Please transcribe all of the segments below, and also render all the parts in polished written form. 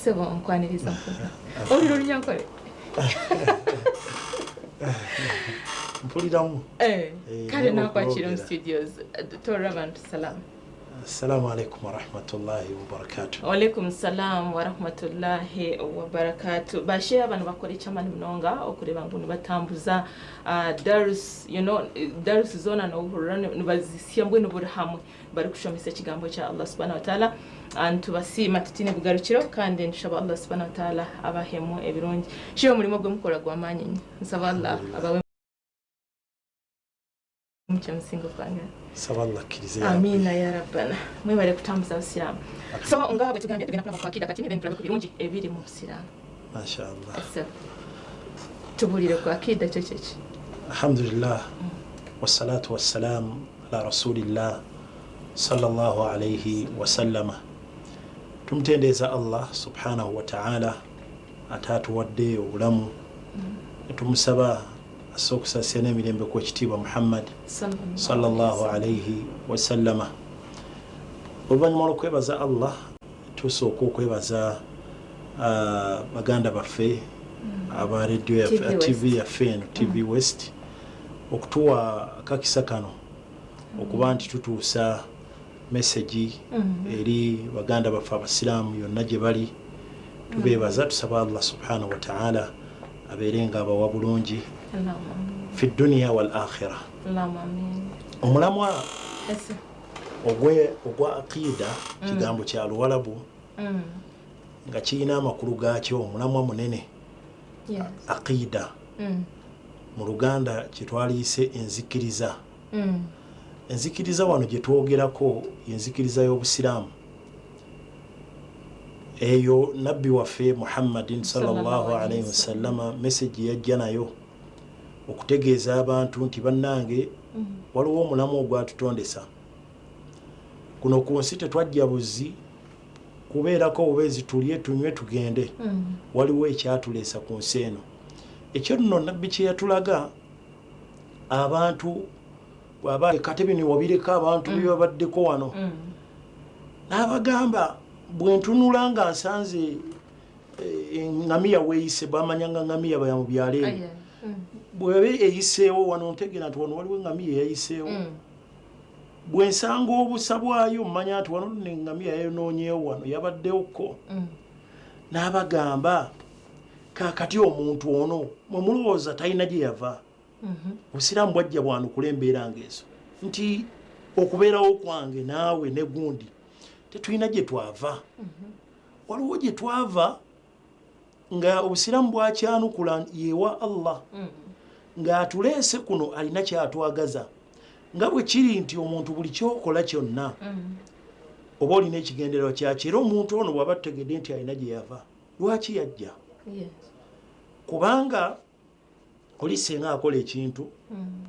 Sebo nkwaniriza mu program. Owulira Orunyankore? Mpuliramu. Eh, kare nakwakira omu studios. Torora abantu salamu. Assalamu alaikum warahmatullahi wabarakatuh. Walaikum salam warahmatullahi wabarakatuh. Ba sheikh aba nibakora ekyamani munonga okureeba ngu nibatambuza darus, you know, darus zoona nohurira nibazisya mbwenu buri hamwe barikushomesa ekigambo kya Allah subhanahu wa ta'ala. Nitubasiima tutaine bugarukiro kandi nitushaba Allah subhanahu wa ta'ala abahemu ebirungi. Sheikh omurimo ogu mukora gw'amaani nnyo. Nsaba Allah abawe Mukye musinga okwangana. Saba Allah akkirize ya Rabbi. Amiina ya Rabbana. Mwebale kutambuza busiraamu. So nga bwe tugambye tugenda kulaba ku Akiida kati then tulabe ku birungi ebiri mu busiraamu. Mashallah. So tubuulire ku Akiida kyo kyeki? Alhamdulillah wassalatu wassalam ala rasulillah sallallahu alaihi wasallama. Tumutendeeza Allah subhanahu wa ta'ala ate atuwadde obulamu netumusaba asse okusaasira n'emirembe ku ekitiibwa Muhammad sallallahu alaihi wasallama. Oluvannyuma lw'okwebaza Allah tusooka okwebaza ah, baganda baffe aba radio yaffe, TV yaffe eno TV mm. West okutuwa akakisa kano okuba nti tutuusa mesegi mm. eri baganda baffe abasiraamu yonna gye bali tubeebaza tusaba allah subhanahu wataala abeere nga abawa bulungi fi duniya wal akhira omulamwa ogwa aqiida mm. kigambo kya luwalabu mm. nga kirina amakulu gaakyo omulamwa munene aqiida mm. mu luganda kyetwaliyise enzikiriza Enzikiriza wano gye twogerako y'enzikiriza y'Obusiraamu eyo nabbi waffe Muhammadin sallallahu alaihi wasallama message yajja nayo okutegeeza abantu nti bannange mm. waliwo omulamu ogwatutondesa kuno ku nsi tetwajja buzi kubeerako bubeezi tulye tunywe tugende mm. waliwo ekyatuleesa ku nsi eno ekyo nno nabbi kye yatulaga abantu bwaba kate bino wabireka abantu mm. byebabaddeko wano mm. n'abagamba bwe ntunula nga nsanze eh, eŋŋamiya weeyise bamanya nga ŋŋamiya baya mu byalo ebyo mm. bweba eyiseewo wano ntegeera nti wano waliwo eŋŋamiya eyayiseewo bwe nsanga obusa bwayo mmanya nti wano nno eŋŋamiya yayonoonyeewo wano yabaddewoko n'abagamba Kaakati omuntu ono mwe mulowooza talina gye yava? Mhm. Obusiraamu bwajja bwanukula embeera ng'ezo nti okubeerawo kwange naawe ne gundi tetulina gye twava. Mhm. Waliwo gye twava nga obusiraamu bwakyanukula yewa Allah mhm. ng'atuleese kuno alina kyatwagaza nga bwe kiri nti omuntu buli kyokola kyonna oba olina ekigendererwa kyaki era omuntu ono bw'aba tutegedde nti alina gye yava lwaki yajja kubanga oli senga akola ekintu mm.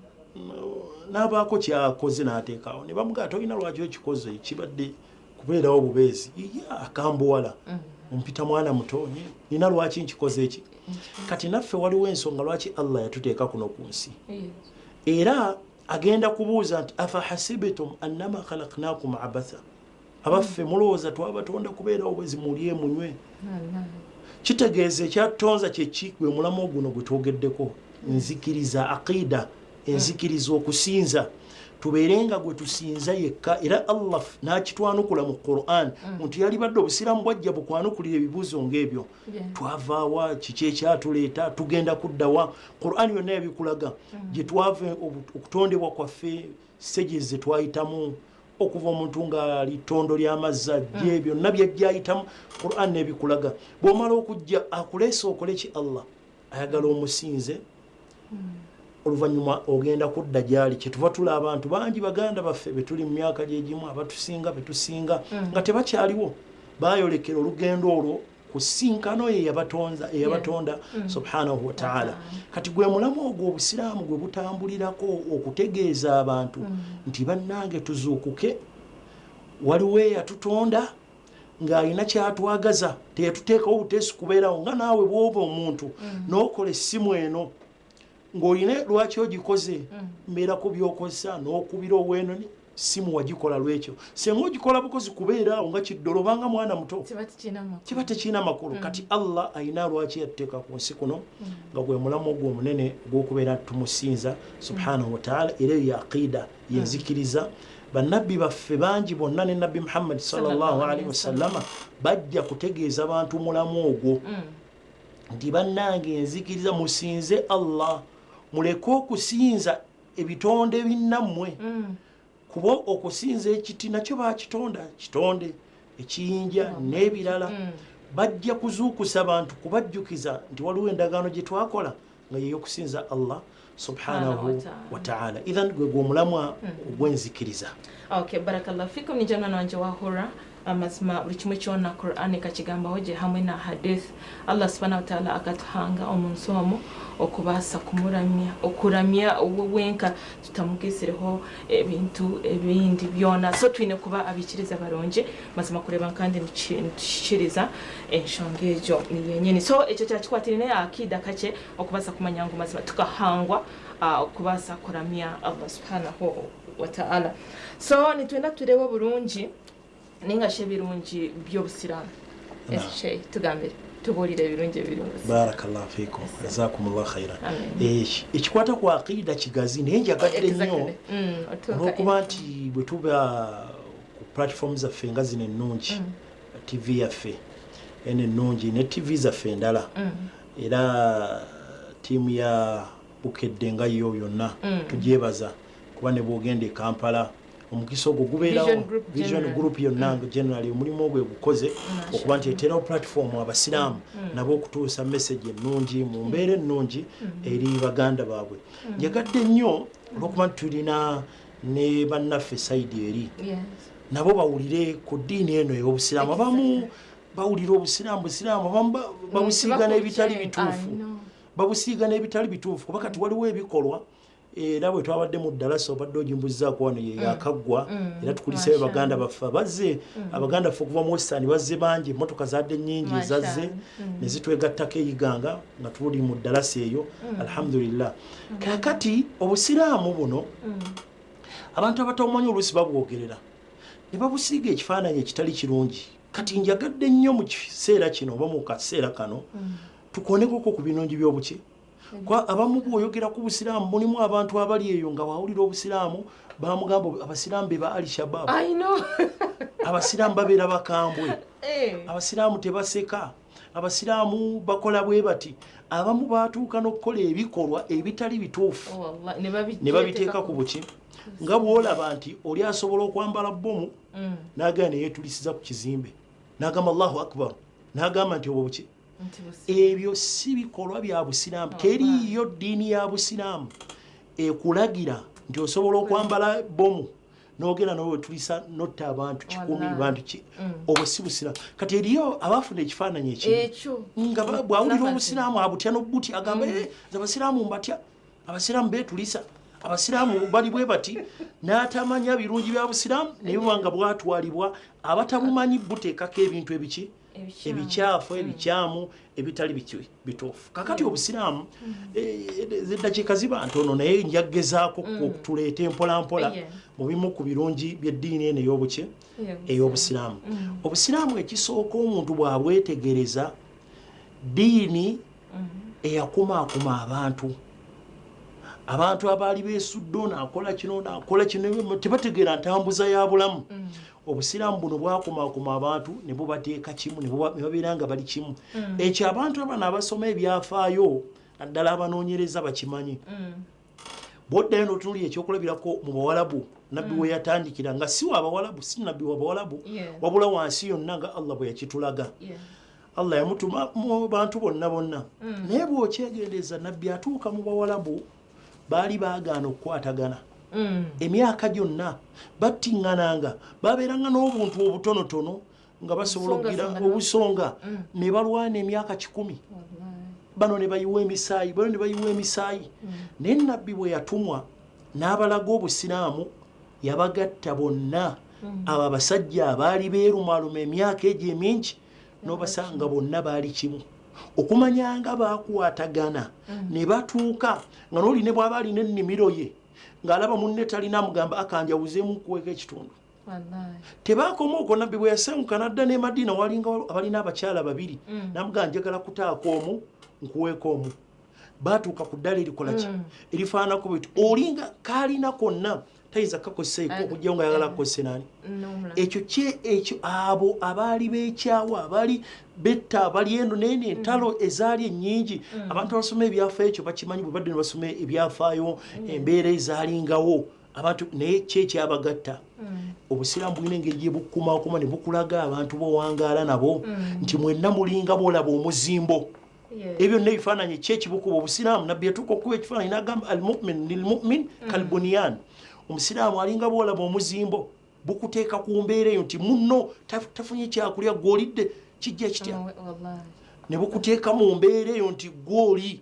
nabaako kyakoze nateekawo ne bamugaa tolina lwaki okikoze kibadde kubeerawo bubeezi ye akambuwala mm. ompita mwana muto nina lwaki nkikoze eki kati naffe waliwo ensonga lwaki allah yatuteeka kuno ku nsi era agenda kubuuza nti afahasibitum annama khalaknakum abatha abaffe mulowooza twabatonda kubeerawo bwezi mulye munywe kitegeeza ekyatutonza kyeki gwe mulamu guno gwe twogeddeko nzikiriza aqida enzikiriza okusinza tubeere nga gwe tusinza yekka era allah n'akitwanukula mu quran mm. nti yalibadde obusiraamu bwajja bukwanukulira ebibuuzo ng'ebyo twavaawa kiki ekyatuleeta tugenda kuddawa quran yonna yabikulaga mm. gye twava okutondebwa kwaffe stages zetwayitamu okuva omuntu ng'ali ttondo ly'amazzi ajje mm. byonna byajja ayitamu quran nebikulaga bw'omala okujja akuleese okole ki allah ayagala omusinze mm. oluvannyuma ogenda kudda gyali kyetuva tula abantu bangi baganda baffe betuli mu myaka gyegimu abatusinga betusinga mm. nga tebakyaliwo bayolekera olugendo olwo kusinkana oyo eyabatonza eyabatonda mm. subhanahu wataala kati gwe mulamu ogwo obusiraamu gwe butambulirako okutegeeza abantu mm. nti bannange tuzuukuke waliwo eyatutonda ng'alina kyatwagaza teyatuteekawo buteesi kubeerawo nga naawe bwoba omuntu mm. n'okola essimu eno ng'olina lwaki ogikoze mbeerako byokozesa n'okubira oweno Simu wagikola lwekyo, senga ogikola bukozi kubeera awo nga kiddolo obanga mwana muto, kiba tekirina makulu. Kati Allah ayina lwaki yatuteeka ku nsi kuno, nga gwe mulamu ogwo omunene ogw'okubeera tumusinza subhanahu wataala. Era eyo yaqiida, yenzikiriza. Bannabbi baffe bangi bonna ne Nabbi Muhammadi sallallahu alaihi wasallama bajja kutegeeza bantu mulamu ogwo nti, bannange, enzikiriza musinze Allah, muleke okusinza ebitonde binnammwe. Kuba okusinza ekiti nakyo bakitonda kitonde, ekiyinja n'ebirala. Bajja kuzuukusa bantu kubajjukiza nti waliwo endagaano gye twakola nga yeyokusinza Allah subhanahu wataala. Ithan gwe gwomulamwa ogw'enzikiriza. Okay, barakallahu fikum. Nijja mwana wanje wahura, amazima buli kimwe kyona Quran kakigambaho gye hamwe na hadith. Allah subhanahu wataala akatuhanga omu nsi omwo okubaasa kumuramya, okuramya we wenka tutamugizireho ebintu ebindi byona. So twine kuba abikiriza barungi mazima kureba kandi nitushikiriza enshonga egyo yenyini. So ekyo kyakikwatire akida kakye okubaasa kumanya ngu mazima tukahangwa okubaasa kuramya Allah subhanahu wataala. So nitwenda turebe oburungi ninga shi ebirungi by'obusiraamu. Ese tugambire, tubuulire ebirungi ebiri mu busiraamu. Barakallahu fikum, jazakumullah khairan. Amen. Ekikwata ku aqida kigazi, naye njagadde nnyo olwokuba nti bwe tuba ku platform zaffe nga zino ennungi, TV yaffe eno ennungi ne TV zaffe endala, era ttiimu ya Bukedde nga yo yonna tugyebaza, kuba ne bwogenda e Kampala omukisa ogwo gubeerawo. Vision Group. Vision General. Group yonna generally omulimu ogwo egukoze okuba nti eterawo platform abasiraamu nabo okutuusa message ennungi mu mbeera ennungi eri baganda baabwe. Njagadde nnyo olwokuba nti tulina ne bannaffe side eri, nabo bawulire ku ddiini eno ey'obusiraamu. Abamu bawulira obusiraamu busiraamu, abamu babusiiga n'ebitali bituufu, babusiiga n'ebitali bituufu. Kuba kati waliwo ebikolwa, era bwe twabadde mu ddalasa obadde ogimbuzaako wano ye yakaggwa, era tukuliseyo baganda baffe abazze, abaganda baffe okuva mu Western bazze bangi, emmotoka zadde nnyingi ezazze ne zitwegattako eyiganga nga tuli mu ddalasa eyo. Alhamdulillah. Kakati obusiraamu buno abantu abatabumanyi oluusi babwogerera ne babusiiga ekifaananyi ekitali kirungi. Kati njagadde nnyo mu kiseera kino oba mu kaseera kano tukonekoko ku birungi by'obuki. Kwa abamu bw'oyogera ku busiraamu, mulimu abantu abali eyo nga bawulira obusiraamu bamugamba abasiraamu be ba Al-Shabaab. I know. Abasiraamu babeera bakambwe, abasiraamu tebaseka, abasiraamu bakola bwe bati. Abamu batuuka n'okukola ebikolwa ebitali bituufu Oh, Wallah, ne ne babiteeka ku buki, nga bw'olaba nti oli asobola okwambala bomu n'agenda ne yeetulisiza ku kizimbe n'agamba Allahu akbar, n'agamba nti obwo buki. Nti busiraamu. Ebyo si bikolwa bya busiraamu. Teriiyo ddiini ya busiraamu ekulagira nti osobola okwambala bomu n'ogenda nowetulisa notta abantu 1,000. Wallahi. Bantu ki? Obwo si busiraamu. Kati eriyo abafuna ekifaananyi ekibi ekyo nga bw'awulira Nafasi. obusiraamu abutya n'obuti, agamba, "Eh, nze abasiraamu mbatya, abasiraamu beetulisa, abasiraamu bali bwe bati," n'atamanya birungi bya busiraamu, naye buba nga bwatwalibwa abatabumanyi buteekako ebintu ebiki? Ebikyamu. Ebikyafu, ebikyamu, ebitali bituufu. Kakati obusiraamu, eddakiika ziba ntono, naye njagezaako okutuleeta empolampola mu bimu ku birungi by'eddiini eno ey'obuki, ey'obusiraamu. Obusiraamu ekisooka, omuntu bw'abwetegereza, ddiini eyakumaakuma abantu abaali beesudde, ono akola kino, ono akola kino, tebategeera ntambuza ya bulamu. Obusiraamu buno bwakumaakuma abantu ne bubateeka kimu, ne babeera nga bali kimu. Ekyo abantu abano abasoma ebyafaayo, naddala abanoonyereza, bakimanyi. Bwoddayo n'otunuulira ekyokulabirako mu Bawalabu, nabbi we yatandikira nga si wa Bawalabu, si nabbi wa Bawalabu, wabula wansi yonna nga Allah bwe yakitulaga. Allah yamutuma mu bantu bonna bonna, naye bw'okyegendereza nabbi atuuka mu Bawalabu baali baagaana okukwatagana. Emyaka gyonna battiŋŋananga, babeeranga n'obuntu obutonotono nga basobola Obusonga okugira songa. obusonga ne balwana emyaka 100. Wallahi. Bano ne bayiwa emisaayi, bano ne bayiwa emisaayi. Naye nabbi bwe yatumwa n'abalaga obusiraamu, yabagatta bonna. Abo abasajja abaali beerumaaluma emyaka egyo emingi, n'obasanga bonna baali kimu, okumanya nga baakwatagana ne batuuka nga n'oli ne bw'aba alina ennimiro ye. Ng'alaba munne talina, amugamba akanjawuzeemu nkuweeko ekitundu. Tebakoma okwo, Nabbi bwe yasenguka n'adda ne Madiina, walinga abalina abakyala babiri, namugamba, "Njagala kutaako omu, nkuweeko omu." Batuuka ku ddala erikola ki, erifaanako bweti, olinga kaalina konna tayinza kakozesa okugyawo nga ayagala kukozesa nani. Ekyo kye ekyo abo abaali beekyawa, abaali betta, abali eno neeno, entalo ezaali ennyingi. Abantu abasoma ebyafaayo ekyo bakimanyi, bwe badde ne basoma ebyafaayo, embeera ezaalingawo abantu. Naye ki ekyabagatta? Obusiraamu bulina engeri gye bukumakuma ne bukulaga abantu bowangaala nabo nti mwenna mulinga boolaba omuzimbo. Ebyo byonna ebifaananyi ki ekibukuba? Obusiraamu. Nabbi yatuuka okuba ekifaananyi n'agamba, "Almumin lilmumin kalbuniyan." Omusiraamu alinga boolaba omuzimbo. Bukuteeka ku mbeera eyo nti munno tafunye kyakulya, gwolidde, kijja kitya? Ne bukuteeka mu mbeera eyo nti gwoli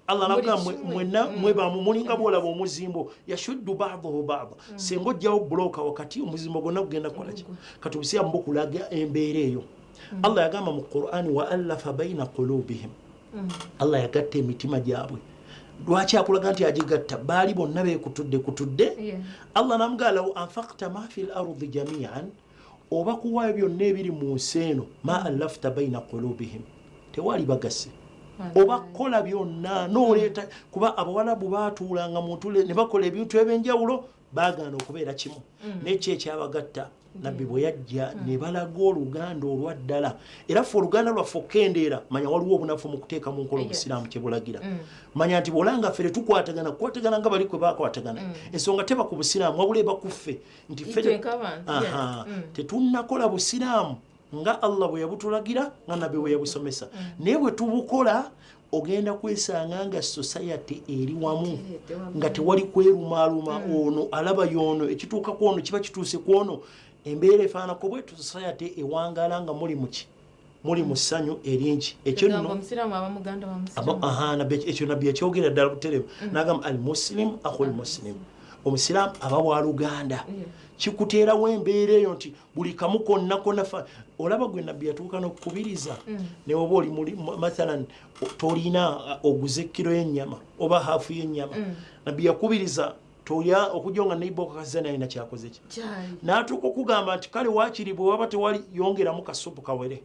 Allah nagamba, "Mwenna mwebamu, mulinga bwolaba omuzimbo, yashuddu baduhu bada." Singa ojjawo buloka wakati, omuzimbo gwonna gugenda kukolaki? Kati obusiraamu bukulaga embeera eyo. Allah yagamba mu Qurani, "Wa allafa baina qulubihim." Allah yagatta emitima gyabwe. Lwaki akulaga nti agigatta? Baali bonna bekutudde kutudde. Allah namugamba, "Law anfakta ma fi lardi jamian," oba kuwaayo byonna ebiri mu nsi eno, "ma allafta baina qulubihim," tewali bagasse oba kukola byonna noleeta, kuba Abawalabu batuulanga muntule ne bakola ebintu ebyenjawulo, bagaana okubeera kimu. Naye ki ekyabagatta? Nabbi bwe yajja ne balaga oluganda olwaddala. Era ffe oluganda lwaffe okukendeera, manya waliwo obunafu mu kuteeka mu nkola obusiraamu kyebulagira. Manya nti bwolanga ffe tetukwatagana kukwatagana nga bali kwe bakwatagana, ensonga teba ku busiraamu, wabula eba ku ffe nti ffe Itwe nk'abantu, yes. Tetunnakola busiraamu nga Allah bwe yabutulagira, nga Nabbi bwe yabusomesa. Naye bwe tubukola, ogenda kwesanga nga society eri wamu, Teredde wamu. nga tewali kwerumaaluma. Ono alaba yono, ekituuka ku ono kiba kituuse ku ono. Embeera efaanako bwetu, society ewangaala nga muli muki, muli mu ssanyu eringi. Ekyo Egamba nno omusiraamu aba muganda wa musiraamu. Aha, ekyo Nabbi yakyogera ddala butereevu n'agamba, "Almuslim akhul muslim," omusiraamu aba wa luganda. Kikuteerawo embeera eyo nti buli kamu konna konna olaba gwe Nabbi yatuuka n'okukubiriza, ne oba oli mathalan tolina, oguze kiro y'ennyama oba haafu y'ennyama, Nabbi yakubiriza tolya okujja nga neiba okakasiza naye nakyakoze ki. Kyali. N'atuuka okugamba nti kale waakiri bwe waba tewali, yongeramu kasupu kawere,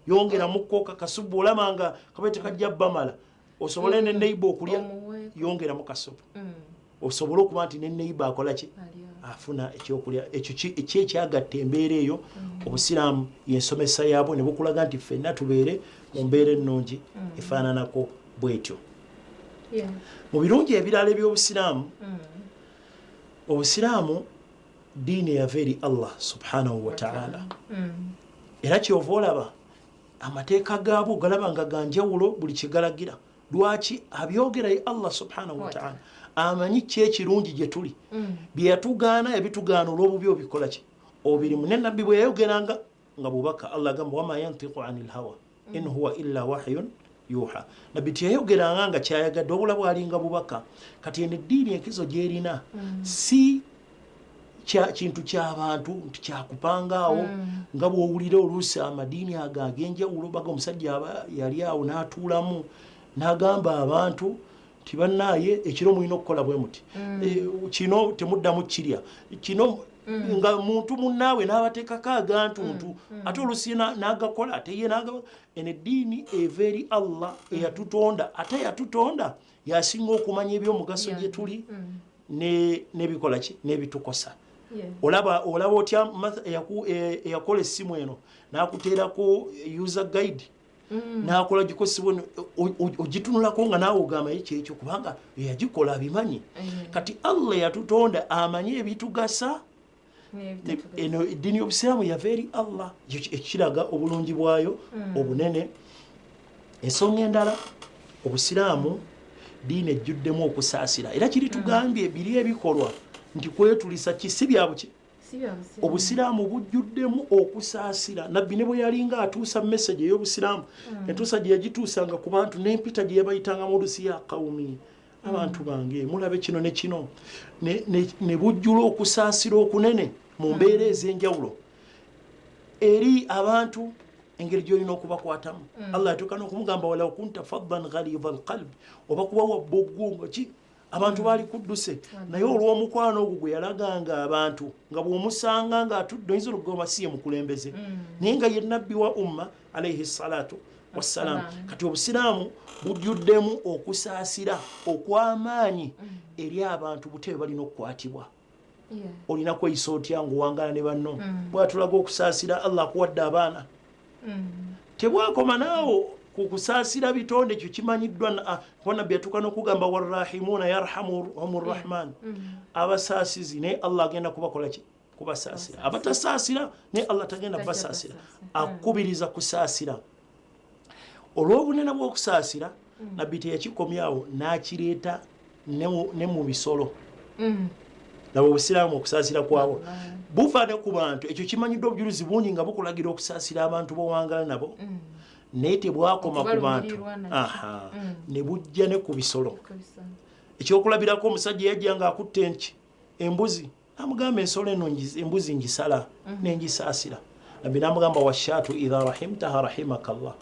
yongeramu koka kasupu, olaba nga kabe tekajja bamala, osobole ne neiba okulya. Omuweeko. Yongeramu kasupu osobole okuba nti ne neiba akola ki? Alya. Afuna ekyokulya. Ekyo ki ekyagatta embeera eyo? Obusiraamu yensomesa yaabwe, ne bukulaga nti ffenna tubeere mu mbeera ennungi efaananako bwetyo. Mu birungi ebirala eby'obusiraamu, obusiraamu diini eyava eri Allah subhanahu wataala. Era kyova olaba amateeka gaabwo galaba nga ganjawulo, buli kyegalagira lwaki abyogera ye Allah subhanahu wataala, amanyi ki ekirungi gye tuli. Bye yatugaana, yabitugaana olw'obubi obikola ki obirimu. Ne Nabbi bwe yayogeranga nga bubaka, Allah agamba, "Wama yantiku ani lhawa in huwa illa wahyun yuha." Nabbi teyayogeranga nga kyayagadde, wabula bwalinga bubaka. Kati eno eddiini enkizo gyerina si kintu ky'abantu nti kyakupangaawo, nga bw'owulira oluusi amadiini ago ag'enjawulo baga omusajja aba yali awo n'atuulamu n'agamba abantu nti, "Bannaaye, ekiro mulina okukola bwe muti. Kino temuddamu kirya kino," nga muntu munnaawe n'abateekako agantuntu, ate oluusi n'agakola, ate ye eno eddiini eva eri Allah eyatutonda, ate yatutonda yasinga okumanya ebyomugaso gye tuli n'ebikola ki, n'ebitukosa. Olaba otya eyakola essimu eno n'akuteerako user guide, n'akola gikozesebwa eno, ogitunulako nga naawe ogamba, "Ye kyekyo," kubanga eyagikola abimanyi. Kati Allah yatutonda amanyi ebitugasa. N'ebitutugasa. Eno eddiini y'obusiraamu yava eri Allah. Ekyo ekiraga obulungi bwayo obunene. Ensonga endala, obusiraamu ddiini ejjuddemu okusaasira. Era kiri tugambye biri ebikolwa nti kwetulisa ki, si byabuki. Si bya busiraamu. Obusiraamu bujjuddemu okusaasira. Nabbi ne bwe yalinga atuusa message ey'obusiraamu, entuusa gye yagituusanga ku bantu n'empita gye yabayitangamu olusi, "Ya qawumi," abantu bange, mulabe kino ne kino, ne bujjula okusaasira okunene mu mbeera ez'enjawulo eri abantu, engeri gy'olina okubakwatamu. Allah yatuuka n'okumugamba, "Walaw kunta faddan ghalidha alqalbi," oba kuba wabboggo nga ki. Abantu baali kudduse, naye olw'omukwano ogwo gwe yalaganga abantu, nga bw'omusanga ng'atudde oyinza okugamba si ye mukulembeze, naye nga ye nabbi wa umma alaihi salatu wassalaamu. Kati obusiraamu bujjuddemu okusaasira okw'amaanyi eri abantu butebe balina okukwatibwa. Olina kweyisa otya ng'owangala ne banno? Bwatulaga okusaasira, Allah akuwadde abaana. Tebwakoma naawo ku kusaasira bitonde, ekyo kimanyiddwa kuba nabbi yatuuka n'okugamba warrahimuuna yarhamuhum rrahman, abasaasizi naye Allah agenda kubakola ki? Kubasaasira. Abatasaasira naye Allah tagenda kubasaasira. Akukubiriza kusaasira. Olw'obunene bw'okusaasira, nabbi teyakikomyawo, n'akireeta ne mu bisolo. Laba obusiraamu okusaasira kwabwo buva ne ku bantu. Ekyo kimanyiddwa, obujulizi bungi nga bukulagira okusaasira abantu bowangala nabo, naye tebwakoma ku bantu, ne bujja ne ku bisolo. Ekyokulabirako, omusajja yajja nga akutte enki embuzi, namugamba, "Ensolo eno embuzi ngisala nengisaasira." Nabbi namugamba, "Washaatu idha rahimtaha rahimaka llah."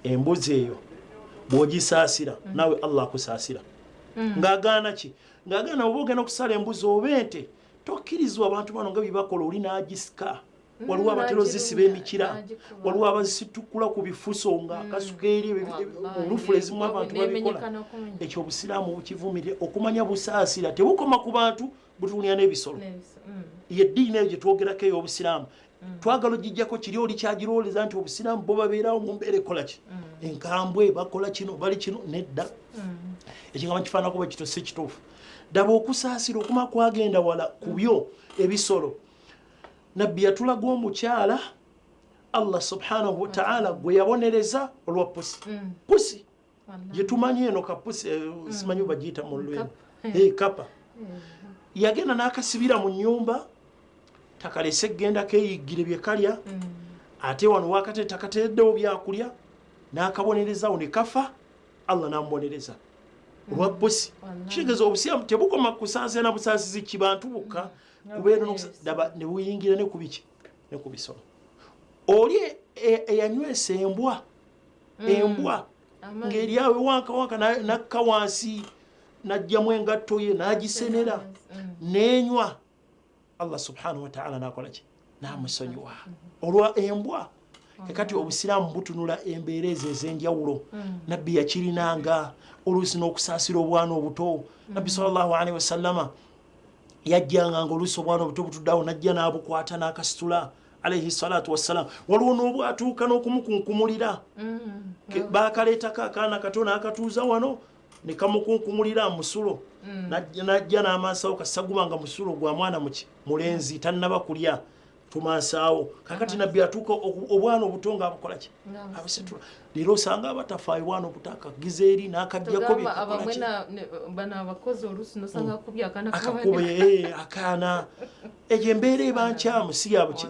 Embuzi eyo bw'ogisaasira, naawe Allah akusaasira. Ng'agaana ki? Ng'agaana oba ogenda okusala embuzi oba ente, tokkirizibwa abantu bano nga byebakola, oli n'agisika. Waliwo abatera ozisiba emikira, waliwo abazisitukula ku bifuso nga akasuka eri olufula ezimu abantu babikola. Ekyo obusiraamu bukivumirire. Okumanya busaasira tebukoma ku bantu, butuulira n'ebisolo. Yeddiini eyo gye twogerako ey'obusiraamu twagala ogijjako kiri oli kyagirowooleza nti obusiraamu bo babeerawo mu mbeera ekola ki, enkambwe, bakola kino, bali kino. Nedda, ekigambo kifaanako bwe kito si kituufu. Ddaba okusaasira okuma kwagenda wala ku byo ebisolo. Nabbi yatulaga omukyala Allah subhanahu wataala gwe yabonereza olwa pusi. Pusi gyetumanyi eno kapusi, simanyi bagiyita mu lweno kapa, yagenda n'akasibira mu nyumba, takalese kgenda keyiggire bye kalya. Ate wano wakate takatereddewo byakulya, n'akabonerezawo ne kafa. Allah n'amubonereza olwa pusi. Kitegeeza obusiraamu tebukoma kusaasira na busaasizi kibantu bukka, kubeera daba ne buyingira ne ku biki, ne ku bisolo. Oli eyanywesa embwa, embwa ng'eri awe wanka wanka, nakka wansi n'ajjamu engatto ye n'agisenera n'enywa, Allah subhanahu wataala nakola ki? N'amusonyiwa olwa embwa. Kakati obusiraamu butunula embeera ezo ez'enjawulo. Nabbi yakirinanga oluusi n'okusaasira obwana obuto. Nabbi sallallahu alaihi wasallama yajjanga nga oluusi obwana obuto butuddeawo, najja n'abukwata n'akasitula alaihi salatu wassalam. Waliwo n'obwatuuka n'okumukunkumulira. Bakaleetako akaana kato n'akatuuza wano ne kamukunkumulira musulo. Najja n'amaasawo kasaguba nga musulo gwa mwana muki mulenzi tannaba kulya tumansaawo. Kakati nabbi atuuka obwana obuto nga abukola ki? Abusitula. Leero osanga abatafaayo, bwana obuto akagiza eri n'akajjako. Akakuba akaana. Egyo embeera eba nkyamu, si yabuki?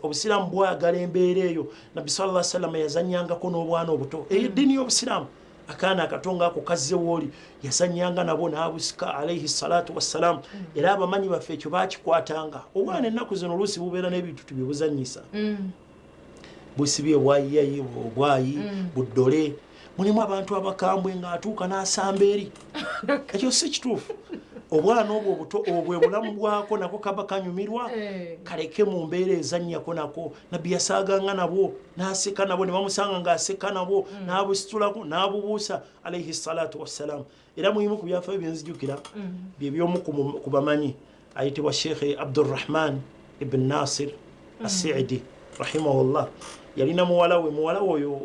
Obusiraamu bwagala embeera eyo. Nabbi salla sallama yazanyangako n'obwana obuto. Eyo eddiini y'obusiraamu. Akaana akato ngaako kazzewo, oli yazanyanga nabo n'abusika alaihi salatu wassalamu. Era abamanyi baffe ekyo bakikwatanga. Obwana ennaku zino oluusi bubeera n'ebintu tubyebuzanyisa, busibye obwayiyayi, obwayi buddole, mulimu abantu abakambwe ng'atuuka n'asamba eri. Ekyo si kituufu. Obwana obwo obuto obwe bulamu bwako nako kaba kanyumirwa, kaleke mu mbeera ezannyako nako. Nabbi yasaaganga nabwo n'aseka nabwo, ne bamusanga ng'aseka nabwo, n'abusitulako n'abubuusa alaihi salatu wassalamu. Era mulimu ku byafaayo byenzijukira byebyomu ku bamanyi ayitibwa Sheikh Abdurrahman ibn Nasir Asidi rahimahullah. Yalina muwala we. Muwala we oyo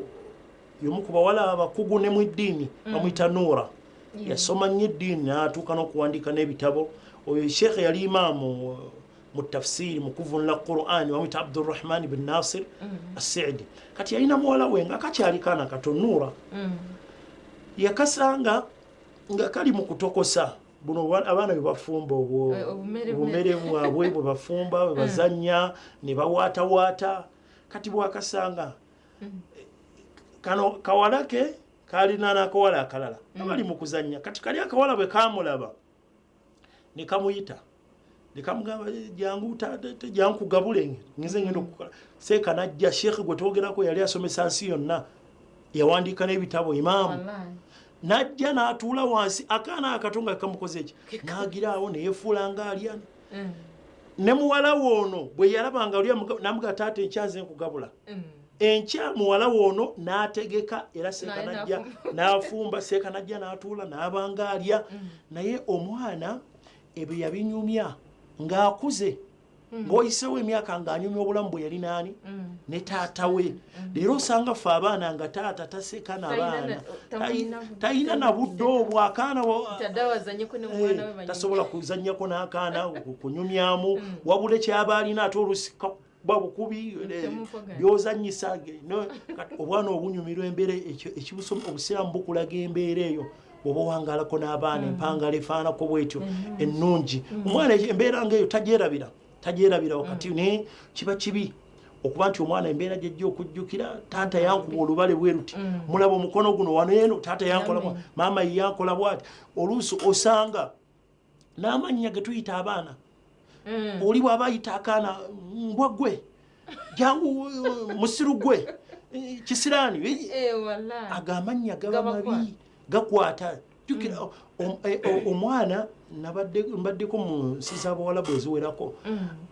yomu ku bawala abakugu ne mu ddiini, bamuyita Nuura. Yasoma nnyo eddiini n'atuuka n'okuwandiika n'ebitabo. Oyo sheekhe yali imaamu mu tafsiri, mu kuvunula Quran, bamuyita Abdurrahman bin Nasir Asidi. Kati yalina muwala we nga kakyali kaana kato, Nuura. Yakasanga nga kali mu kutokosa buno abaana bwe bafumba obwo obumere bwabwe bwe bafumba, bwe bazannya ne bawaatawaata. Kati bwakasanga kano kawala ke kalina n'akawala akalala nga bali mu kuzannya. Kati kali akawala bwe kamulaba ne kamuyita ne kamugamba, "Jangu jangu kugabule, ngize ngenda okukola." Seeka najja. Sheekhe gwe twogerako yali asomesa nsi yonna, yawandiika n'ebitabo, imaamu. Najja n'atuula wansi, akaana akato nga kamukoze eki, n'agira awo neyefuula nga alya. Ne muwala we ono bwe yalabanga oli namuga, "Taata, enkya nze nkugabula." Enkya muwala we ono n'ategeka era seeka Naye najja n'afumba. N'afumba, seeka najja n'atuula n'abanga alya. Naye omwana ebyo yabinyumya ng'akuze, ng'oyisewo emyaka, ng'anyumya obulamu bwe yali naani ne taata we. Leero osanga ffe abaana nga taata taseka Talina nabaana, tamulina talina na budde obwo akaana Tadde azanyeko ne mwana we banyumye. Tasobola kuzannyako n'akaana kunyumyamu, wabula kyaba alina ate olusi kakuba bukubi Temumpoganya. byozannyisa kati obwana obunyumirwa embeera obusiraamu bukulaga embeera eyo bw'oba owangalako n'abaana, empangala efaanako bwetyo ennungi. Omwana embeera ngaeyo tagyerabira, tagyerabira wakati. Naye kiba kibi okuba nti omwana embeera gyejja okujjukira, "Taata yankuba olubale bwe luti, mulaba omukono guno wano eno, taata yankola maama ye yankola bwati." Oluusi osanga n'amannya ge tuyita abaana, oli bw'aba ayita akaana, "Mbwa gwe, jangu, musiru gwe, kisiraani," Eh, wallahi. ago amannya gaba Gabakwata. mabi, gakwata. Jjukira omwana mbaddeko mu nsi z'abawalabu eziwerako,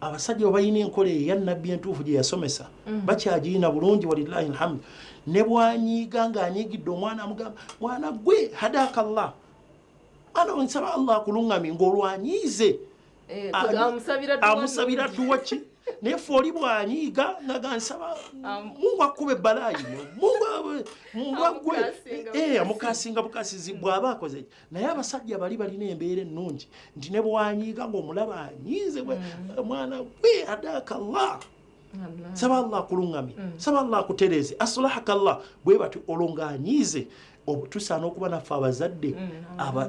abasajja bwe balina enkola eyo eya nabbi entuufu gye yasomesa, bakyagiyina bulungi, walillahi alhamdu. Ne bwanyiiga ng'anyiigidde omwana, amugamba, "Mwana gwe, hadakallah, mwana we, nsaba Allah akuluŋŋamye," ng'olwanyiize. Amusabira dduwa Amusabira nnungi. dduwa ki? Naye fe oli bwanyiiga nga nsaba Mungu akuba ebbalayi, Mungu Mungu agwe. Amukasinga. Amukasinga bukasizi bw'aba akoze ki. Naye abasajja bali balina embeera ennungi nti ne bwanyiiga ng'omulaba anyiize bwe, "Mwana gwe, hadakallah, Allah. saba Allah akuluŋŋamye, saba Allah akutereeze, asulahaka Allah," bwe batyo olwo ng'anyiize. Tusaana okuba naffe abazadde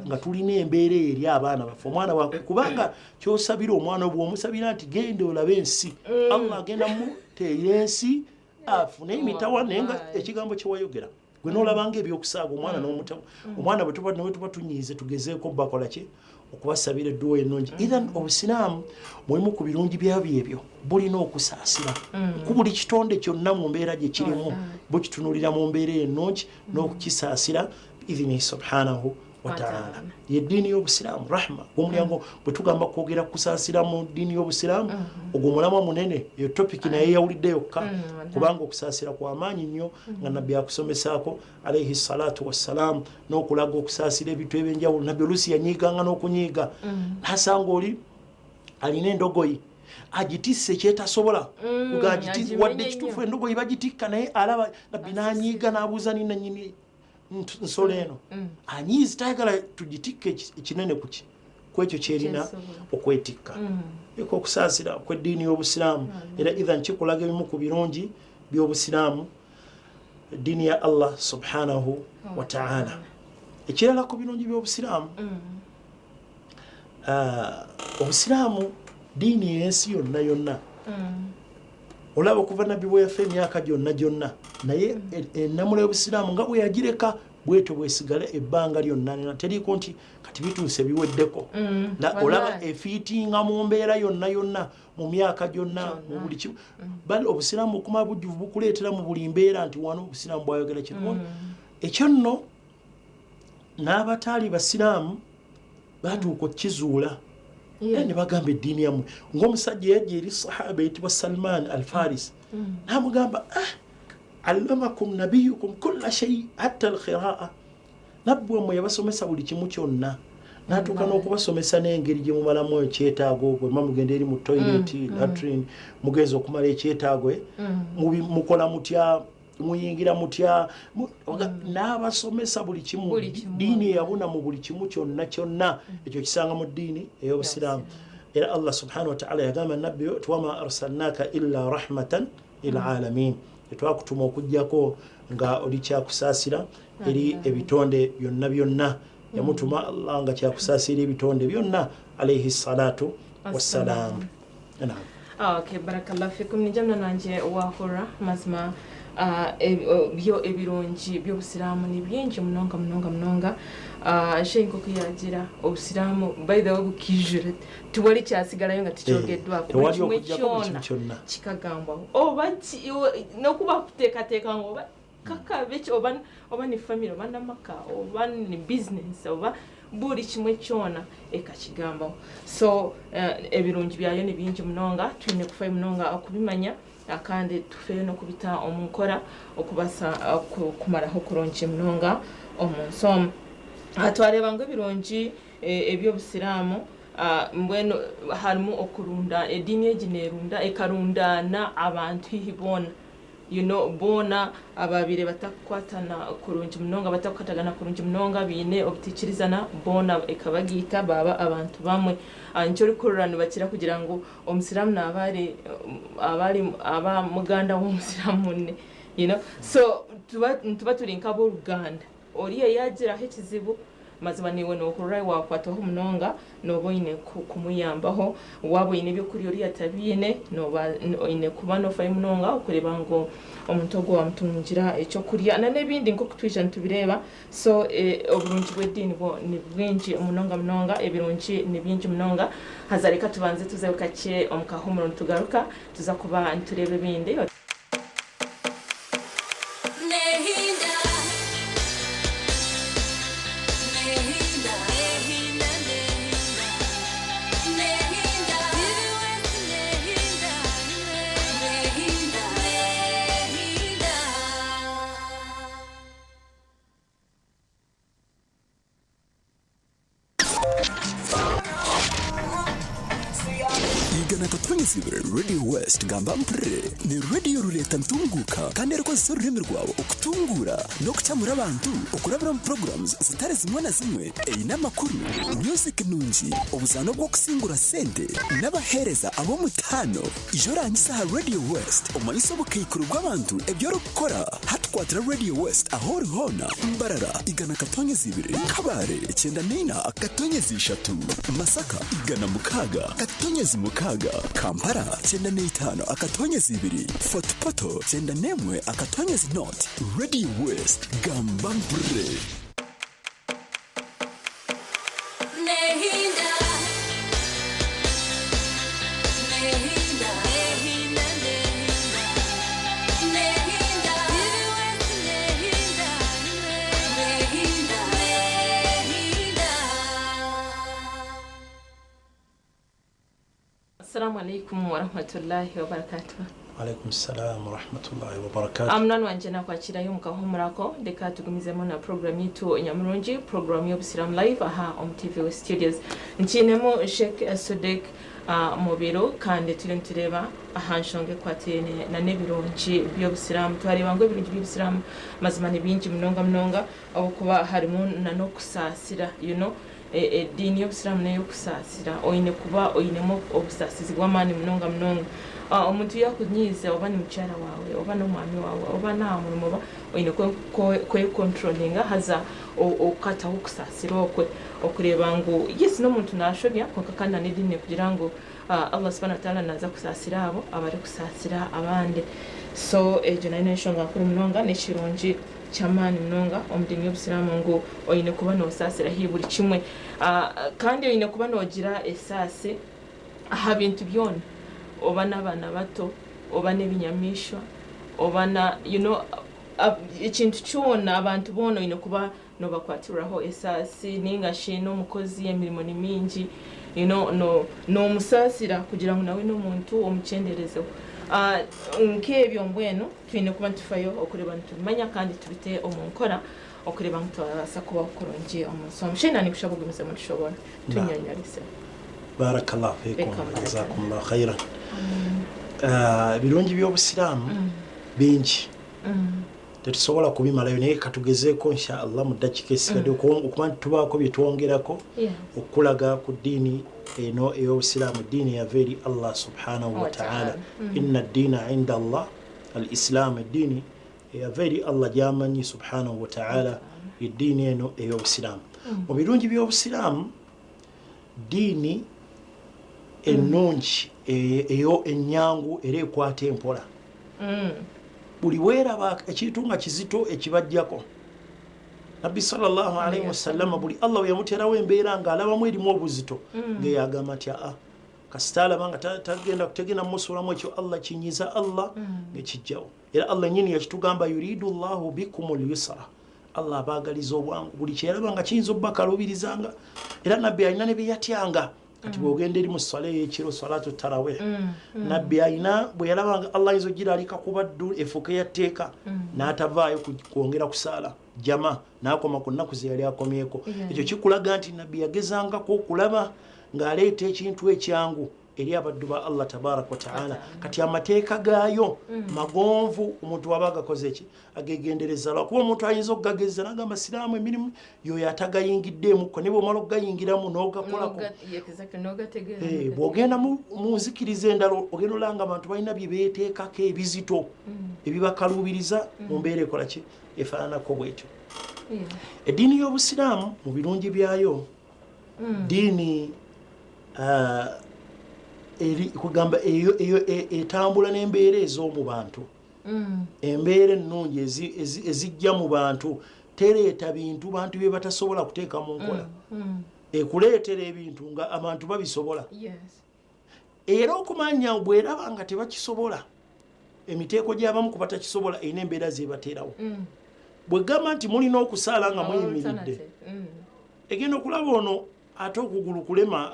nga tulina embeera eyo eri abaana baffe. Omwana wa kubanga kyosabira omwana, bw'omusabira nti genda olabe ensi, Allah agenda muteera ensi afune emitawa. Naye nga Wallahi. ekigambo kyewayogera gwe noolabanga ebyokusaaga omwana n'omutawa omwana, bwe tuba ne tuba tunyiize, tugezeeko bakola ki okubasabira edduwa ennungi. Ithan obusiraamu mulimu ku birungi byabyo ebyo, bulina okusaasira ku buli kitonde kyonna mu mbeera gye kirimu, bukitunulira mu mbeera ennungi n'okukisaasira biidhinihi subhanahu wataala. Yeddiini y'obusiraamu rahma gwomulyango. Bwe tugamba kwogera kusaasira mu ddiini y'obusiraamu, ogwo mulamwa munene, eyo topiki naye yawulidde yokka, kubanga okusaasira kwamaanyi nnyo nga nabbi akusomesaako alaihi salatu wassalaamu, n'okulaga okusaasira ebintu ebyenjawulo. Nabbi oluusi yanyiiganga n'okunyiiga nasanga oli alina endogoyi agitisse kyetasobola. Agimenye Wadde nnyo. kituufu endogoyi bagitikka, naye alaba nabbi n'anyiiga n'abuuza nina nyini nsolo eno anyiizi tayagala tugitikke ekinene kuki kwekyo kyerina Kyesobola. okwetikka. Eko okusaasira kweddiini y'obusiraamu. Era ithan kikulaga ebimu ku birungi by'obusiraamu, eddiini ya Allah subhanahu wataala. Ekirala ku birungi by'obusiraamu, obusiraamu ddiini ey'ensi yonna yonna. Olaba okuva nabbi bwe yafa, emyaka gyonna gyonna, naye ennamula y'obusiraamu nga bwe yagireka bwetyo bwesigala ebbanga lyonna lyonna. Teriiko nti kati bituuse biweddeko. Olaba efiitinga mu mbeera yonna yonna, mu myaka gyonna, mu buli kimu. Bal obusiraamu okumala bujjuvu bukuleetera mu buli mbeera nti wano obusiraamu bwayogera kino. Ekyo nno n'abataali basiraamu batuuka okukizuula. Ne bagamba, "Eddiini yammwe," ng'omusajja yajja eri sahaba eyitibwa Salman al Faris n'amugamba, "Ah, allamakum nabiyukum kulla shai hatta alqiraa, nabbi wammwe yabasomesa buli kimu kyonna, n'atuuka n'okubasomesa n'engeri gye mumalamu ekyetaago bwema mugenda eri mu toilet, latrine, mugenza okumala ekyetaago, mukola mutya, muyingira mutya?" N'abasomesa buli kimu. Buli kimu. Ddiini eyabuna mu buli kimu kyonna kyonna, ekyo kisanga mu ddiini ey'obusiraamu. Era Allah subhanahu wataala yagamba nabbi ti, "Wama arsalnaka illa rahmatan lilalamin," tetwakutuma okugjako nga oli kyakusaasira eri ebitonde byonna byonna. Yamutuma Allah nga kyakusaasira ebitonde byonna alaihi salatu wassalam. Naam. Ah, okay, barakallahu fikum. Nijamna nanje wahura mazima, byo ebirungi by'obusiraamu ni bingi munonga munonga munonga. Sheikh nkoku yagira obusiraamu, by the way, bukijure tiwali kyasigalayo nga tikyogeddwako. Tewali Buli kimwe okuggyako buli kimu kyona kyonna. Kikagambwaho oba nokuba kuteekateeka nga oba Kakabe ki oba oba ni family oba n'amaka oba ni business oba buri kimwe kyona ekakigambaho. So ebirungi byayo ni bingi munonga twine kufayo munonga okubimanya kandi tufeyo n'okubita omu nkora okubaasa kumaraho kurungi munonga omu nsi omu. Twareeba ngu ebirungi eby'obusiraamu mbwenu harimu okurunda ediini egi neerunda ekarundaana abantu haihi boona. You know boona abaabaire batakukwatana kurungi munonga, batakukwatagana kurungi munonga, baine obutaikirizana, boona ekabagaita baaba abantu bamwe. Nikyo orikurora nibakira kugira ngu Omusiraamu naaba ari aba ari aba muganda w'Omusiraamu munne, you know. So tuba nituba turi nk'ab'oruganda. Oriya yaagiraho ekizibu, mazima naiwe noohurira waakwatwaho munonga, nooba oine kumuyambaho. Waaba oine eby'okurya oriya atabiine, nooba oine kuba noofayo munonga okureeba ngu omuntu ogwo waamutungira eky'okurya n'ebindi nk'oku twija nitubireeba. So oburungi bw'ediini bwo ni bwingi munonga munonga, ebirungi ni bingi munonga. Haza reka tubanze tuzeho kakye omu kahuumuro nitugaruka tuza kuba nitureeba ebindi. Igana Katonyezibwe Radio West gamba mpurire ni radiyo rureeta ntunguuka kandi erikukozesa orurimi rwawe okutunguura n'okukyamura abantu okurabira omu programs zitari zimwe na zimwe eine amakuru, music nungi, obuzaano bw'okusingura sente n'abaheereza ab'omutaano. Ija orangise aha Radio West omanyise obukaikuru bw'abantu ebi orikukora. Hati kwatira Radio West ahu ori hoona, Mbarara, 102.2, Kabale, 94.3, Masaka, 106.6, Kampala, 95.2, Fort Portal, 91.0. Radio West, gamba mpurire. Assalamu alaikum warahmatullahi wabarakatuh. Alaikum salam warahmatullahi wabarakatuh. Munywani wangye nakwakirayo omu kahuumuro ako, reka tugumizemu na program yaitu nyamurungi, program y'Obusiraamu Live aha omu TV West Studios. Nkiinemu Sheikh Sudik Mubiru kandi turiyo nitureeba aha nshonga ekwatiraine na n'ebirungi by'Obusiraamu. Twareeba ngu ebirungi by'Obusiraamu mazima ni bingi munonga munonga ahabw'okuba harimu na n'okusaasira you know. Ediini y'Obusiraamu n'ey'okusaasira. Oine kuba oinemu obusaasizi bw'amaani munonga munonga. Omuntu yaakunyiiza oba ni mukyara waawe oba n'omwami waawe oba n'aha murimo oba oine kwekonturolinga haza okataho okusaasira okwe okureeba ngu yes n'omuntu naashobya kwonka kandi n'ediini neekugira ngu Allah subhana wataala naaza kusaasira abo abarikusaasira abandi. So egyo nayo n'enshonga nkuru munonga n'ekirungi. Ky'amaani munonga omu diini y'Obusiraamu ngu oine kuba noosaasira haihi buri kimwe. Kandi oine kuba noogira esaasi aha bintu byona, oba n'abaana bato, oba n'ebinyamaishwa, oba na you know ekintu kyona, abantu boona oine kuba noobakwatiriraho esaasi nainga shi n'omukozi emirimo ni mingi you know noomusaasira kugira ngu nawe n'omuntu omukyenderezeho. Nk'ebyo mbwenu. Twine kuba nitufayo okureeba nitubimanya kandi tubite omu nkora okureeba ngu twabaasa kubaho kurungi omu nsi omu. Sheena ninkushaba ogumizemu nitushobora. Tunyonyorise. Barakallahu fikum wa jazakumullahu khairan. Ebirungi by'obusiraamu bingi tetusobola kubimalayo naye katugezeeko insha Allah mu ddakiika esigadde okuba nti tubaako bye twongerako okukulaga ku ddiini eno ey'obusiraamu, eddiini eyava eri Allah subhanahu wa ta'ala. Inna ddiina inda Allah Al Islaam, eddiini eyava eri Allah gy'amanyi subhanahu wa ta'ala, eddiini eno ey'Obusiraamu. Mu birungi by'Obusiraamu, ddiini ennungi eyo ennyangu era ekwata empola. Buli weeraba ekintu nga kizito ekibajjako. Nabbi sallallahu alaihi wasallama buli Allah we yamuteerawo embeera ng'alabamu erimu obuzito ng'eyagamba nti aa kasita alaba nga tagenda tegenda mumusuulamu ekyo Allah kinyiza Allah nekijjawo. Era Allah yennyini yakitugamba, yuridu llahu bikum lyusra, Allah abaagaliza obwangu. Buli kyeyalaba nga kiyinza obubakaluubirizanga, era Nabbi alina ne byeyatyanga. Kati bwogenda eri mu swala ey'ekiro, salatu tarawih, Nabbi alina bwe yalabanga Allah ayinza ogiraalika ku baddu efuuke ya tteeka, n'atavaayo kwongera kusaala jama, n'akoma ku nnaku ze yali akomyeko. Ekyo kikulaga nti Nabbi yagezangako okulaba ng'aleeta ekintu ekyangu eri abaddu ba Allah tabaraka wataala. Kati amateeka gaayo magonvu, omuntu waba agakoze eki agegendereza, lwakuba omuntu ayinza okugageza nagamba siraamu emirimu yoyo atagayingiddeemukko, naye bwomala okugayingiramu n'ogakolako, bw'ogenda mu nzikiriza endala ogenda olanga abantu balina bye beeteekako ebizito ebibakaluubiriza mu mbeera ekola ki efaananako bwetyo. Eddiini y'Obusiraamu mu birungi byayo, ddiini eri kugamba eyo etambula n'embeera ez'omu bantu, embeera ennungi ezijja mu bantu. Tereeta bintu bantu bye batasobola kuteeka mu nkola, ekuleetera ebintu nga abantu babisobola. Era okumanya bweraba nga tebakisobola, emiteeko gy'abamu ku batakisobola erina embeera zebateerawo. Bwegamba nti mulina okusaala nga muyimiridde, egenda okulaba ono ate okugulu kulema,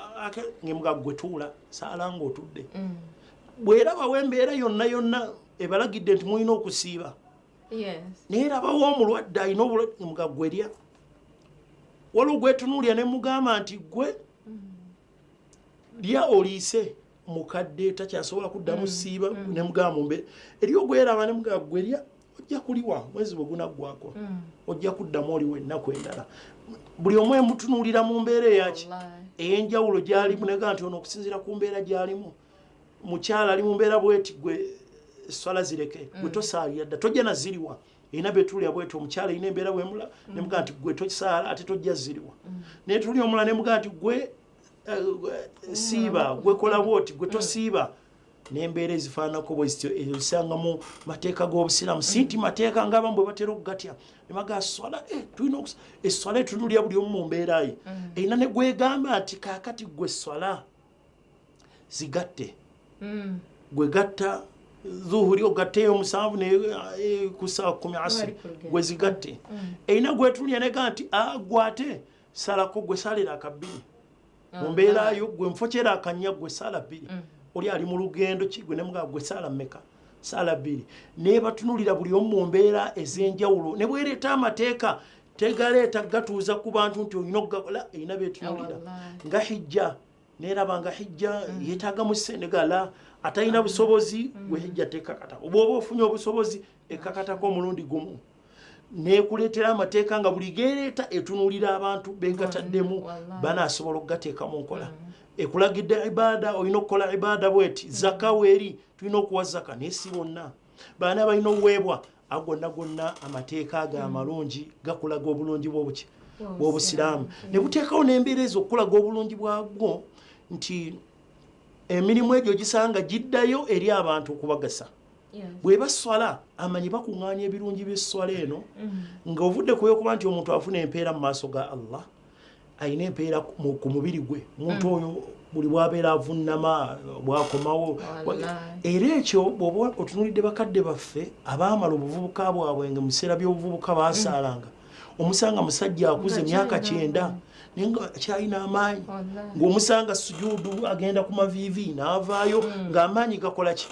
ngemuga gwe tuula, saala ng'otudde. Bwerabawo embeera yonna yonna ebalagidde nti mulina okusiiba, naye erabawo omulwadde alina obulwadde, ngemuga gwe lya. Waliwo gwetunuulya ne mugamba nti gwe lya oliise, mukadde takyasobola kuddamu siiba, ne mugamba mumbe eri ogweraba ne mugamba gwe lya, ojja kuliwa mwezi bwe gunaggwako, ojja kuddamu oliwa ennaku endala. Buli omu emutunuulira mu mbeera eyaki ey'enjawulo gy'alimu, nega nti ono okusinziira ku mbeera gy'alimu, mukyala ali mu mbeera bweti, gwe swala zireke, gwe tosaalira dda, tojja naziriwa. Erina betulya bweti, omukyala erina embeera bwemula, nemugaa nti gwe tokisaala ate tojja ziriwa. Naye tuli omula nemugaa nti gwe siiba, gwe kola bwoti, gwe tosiiba, n'embeera ezifaananako bwe zityo. Ezo zisanga mu mateeka g'Obusiraamu, si nti mateeka ng'abamu bwe batera okugatya ne bagaa swala, tulina esswala etunulya buli omu mu mbeera ye. Erina ne gwegamba nti kaakati gwe swala zigatte, gwe gatta zuhuri ogatteyo 7 ne ku ssaawa 10 asiri, gwe zigatte. Erina gwetulya nega nti gwe ate salako, gwe salira akabbiri mu mbeera yo, gwe nfokyera akanya, gwe saala 2. Oli ali mu lugendo ki, gwe nemugaa gwe saala mmeka, saala 2. Naye batunulira buli omu mu mbeera ez'enjawulo, ne bwereeta amateeka tegaleeta gatuuza ku bantu nti olina okugakola. Erina beetunulira nga hijja, neraba nga hijja yeetaagamu ssente, gala atalina busobozi gwe hijja tekakata. Bw'oba ofunye obusobozi ekakatako omulundi gumu. Nekuleetera amateeka nga buli gereeta etunuulira abantu begataddemu banaasobola okugateeka mu nkola. Ekulagidde ibaada, olina okukola ibaada bweti, zaka weeri tulina okuwa zaka, naye si bonna baana balina oweebwa. Ago gonna gonna amateeka ago amalungi gakulaga obulungi bw'obuki bw'Obusiraamu, ne buteekawo n'embeera ezo okukulaga obulungi bwabwo, nti emirimu egyo gisanga giddayo eri abantu okubagasa. Bweba swala, amanyi bakuŋŋaanya ebirungi by'esswala eno, ng'ovudde ku yokuba nti omuntu afuna empeera mu maaso ga Allah, alina empeera ku mubiri gwe omuntu oyo buli bwabeera avunnama bwakomawo. Era ekyo bw'oba otunuulidde bakadde baffe abaamala obuvubuka bwabwe nga mu biseera by'obuvubuka baasaalanga, omusanga musajja akuze emyaka 90 naye nga kyalina amaanyi, ng'omusanga sujuudu agenda ku maviivi n'avaayo, ng'amaanyi gakola ki,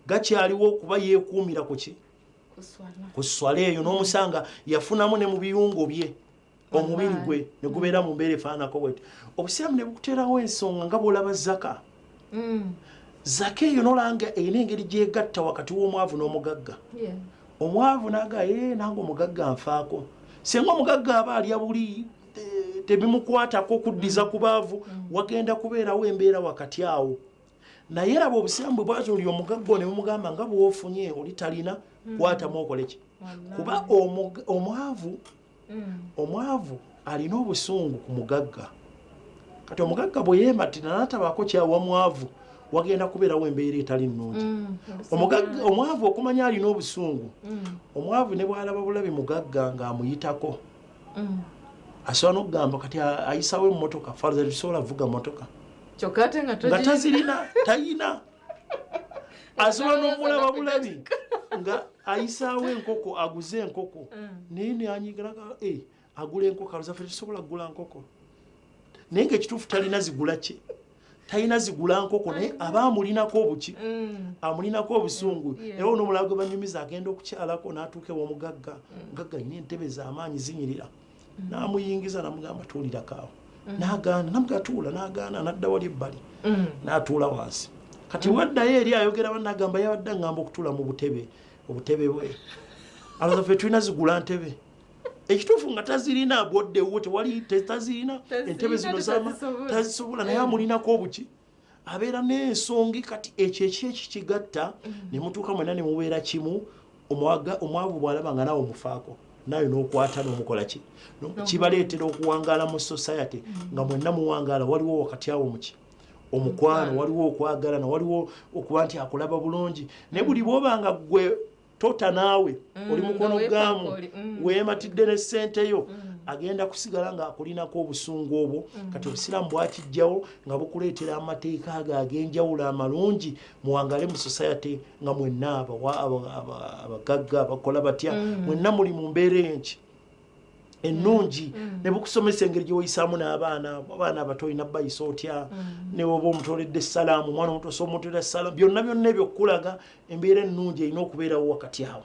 gakyaliwo, okuba yeekuumira ku ki, ku swala eyo. N'omusanga yafunamu ne mu biyungo bye, omubiri gwe ne gubeera mu mbeera efaananako bweti. Obusiraamu ne bukuteerawo ensonga nga bw'olaba zaka. Zaka eyo nolanga erina engeri gyegatta wakati w'omwavu n'omugagga. Omwavu naga ee nange omugagga nfaako, singa omugagga aba alya buli tebimukwatako kuddiza ku baavu, wagenda kubeerawo embeera wakati awo. Naye raba obusiraamu bwe bwatunuulira omugagga ne bumugamba nga bw'ofunye oli talina, kwatamu okole ki, kuba omwavu omwavu alina obusungu ku mugagga. Kati omugagga bwe yeematira n'atabaako kyawa mwavu, wagenda kubeerawo embeera etali nnungi. Omwavu okumanya alina obusungu, omwavu ne bw'alaba bulabi mugagga ng'amuyitako, asobola n'okugamba kati ayisawo emmotoka, faza tusobola vuga mmotoka, kyokka ate nga nga tazirina, tayina, asobola n'omulaba bulabi. Nga ayisaawo enkoko, aguze enkoko. Naye nanyigira eh, agula enkoko, alowooza ffe tetusobola kugula nkoko. Naye ng'ekituufu talina zigula ki? Talina zigula nkoko, naye aba amulinako obuki? Amulinako obusungu. Era ono omulala gwe banyumiza agenda okukyalako n'atuuka ew'omugagga. Mugagga alina entebe z'amaanyi zinyirira. N'amuyingiza n'amugamba tuulirako awo. N'agaana, n'amugamba tuula, n'agaana, n'adda wali ebbali. N'atuula wansi. Kati waddayo eri ayogera bannagamba yabadde aŋŋamba okutuula mu butebe, obutebe bwe. Alowooza ffe tulina zigula ntebe. Ekituufu nga tazirina, bw'oddewo tewali tazirina, entebe zino zama tazisobola, naye amulinako obuki? Abeera n'ensonga. Kati ekyo eki ekikigatta ne mutuuka mwenna ne mubeera kimu. Omwavu bw'alaba nga naawe omufaako, naawe n'okwata n'omukola ki, kibaleetera okuwangaala mu society nga mwenna muwangaala. Waliwo wakati awo muki omukwano, waliwo okwagalana, waliwo okuba nti akulaba bulungi. Naye buli bw'oba nga gwe tota naawe oli mukono gaamu, weematidde ne ssente yo, agenda kusigala ng'akulinako obusungu obwo. Kati obusiraamu bwakijjawo nga bukuleetera amateeka ago ag'enjawulo amalungi, muwangale mu society nga mwenna abagagga abakola batya, mwenna muli mu mbeera enki ennungi. Ne bukusomesa engeri gye weeyisaamu n'abaana. Abaana abato olina bayisa otya, ne woba omutoledde essalaamu, omwana omuto osobola omutolera essalaamu. Byonna byonna ebyo okukulaga embeera ennungi erina okubeerawo wakati awo.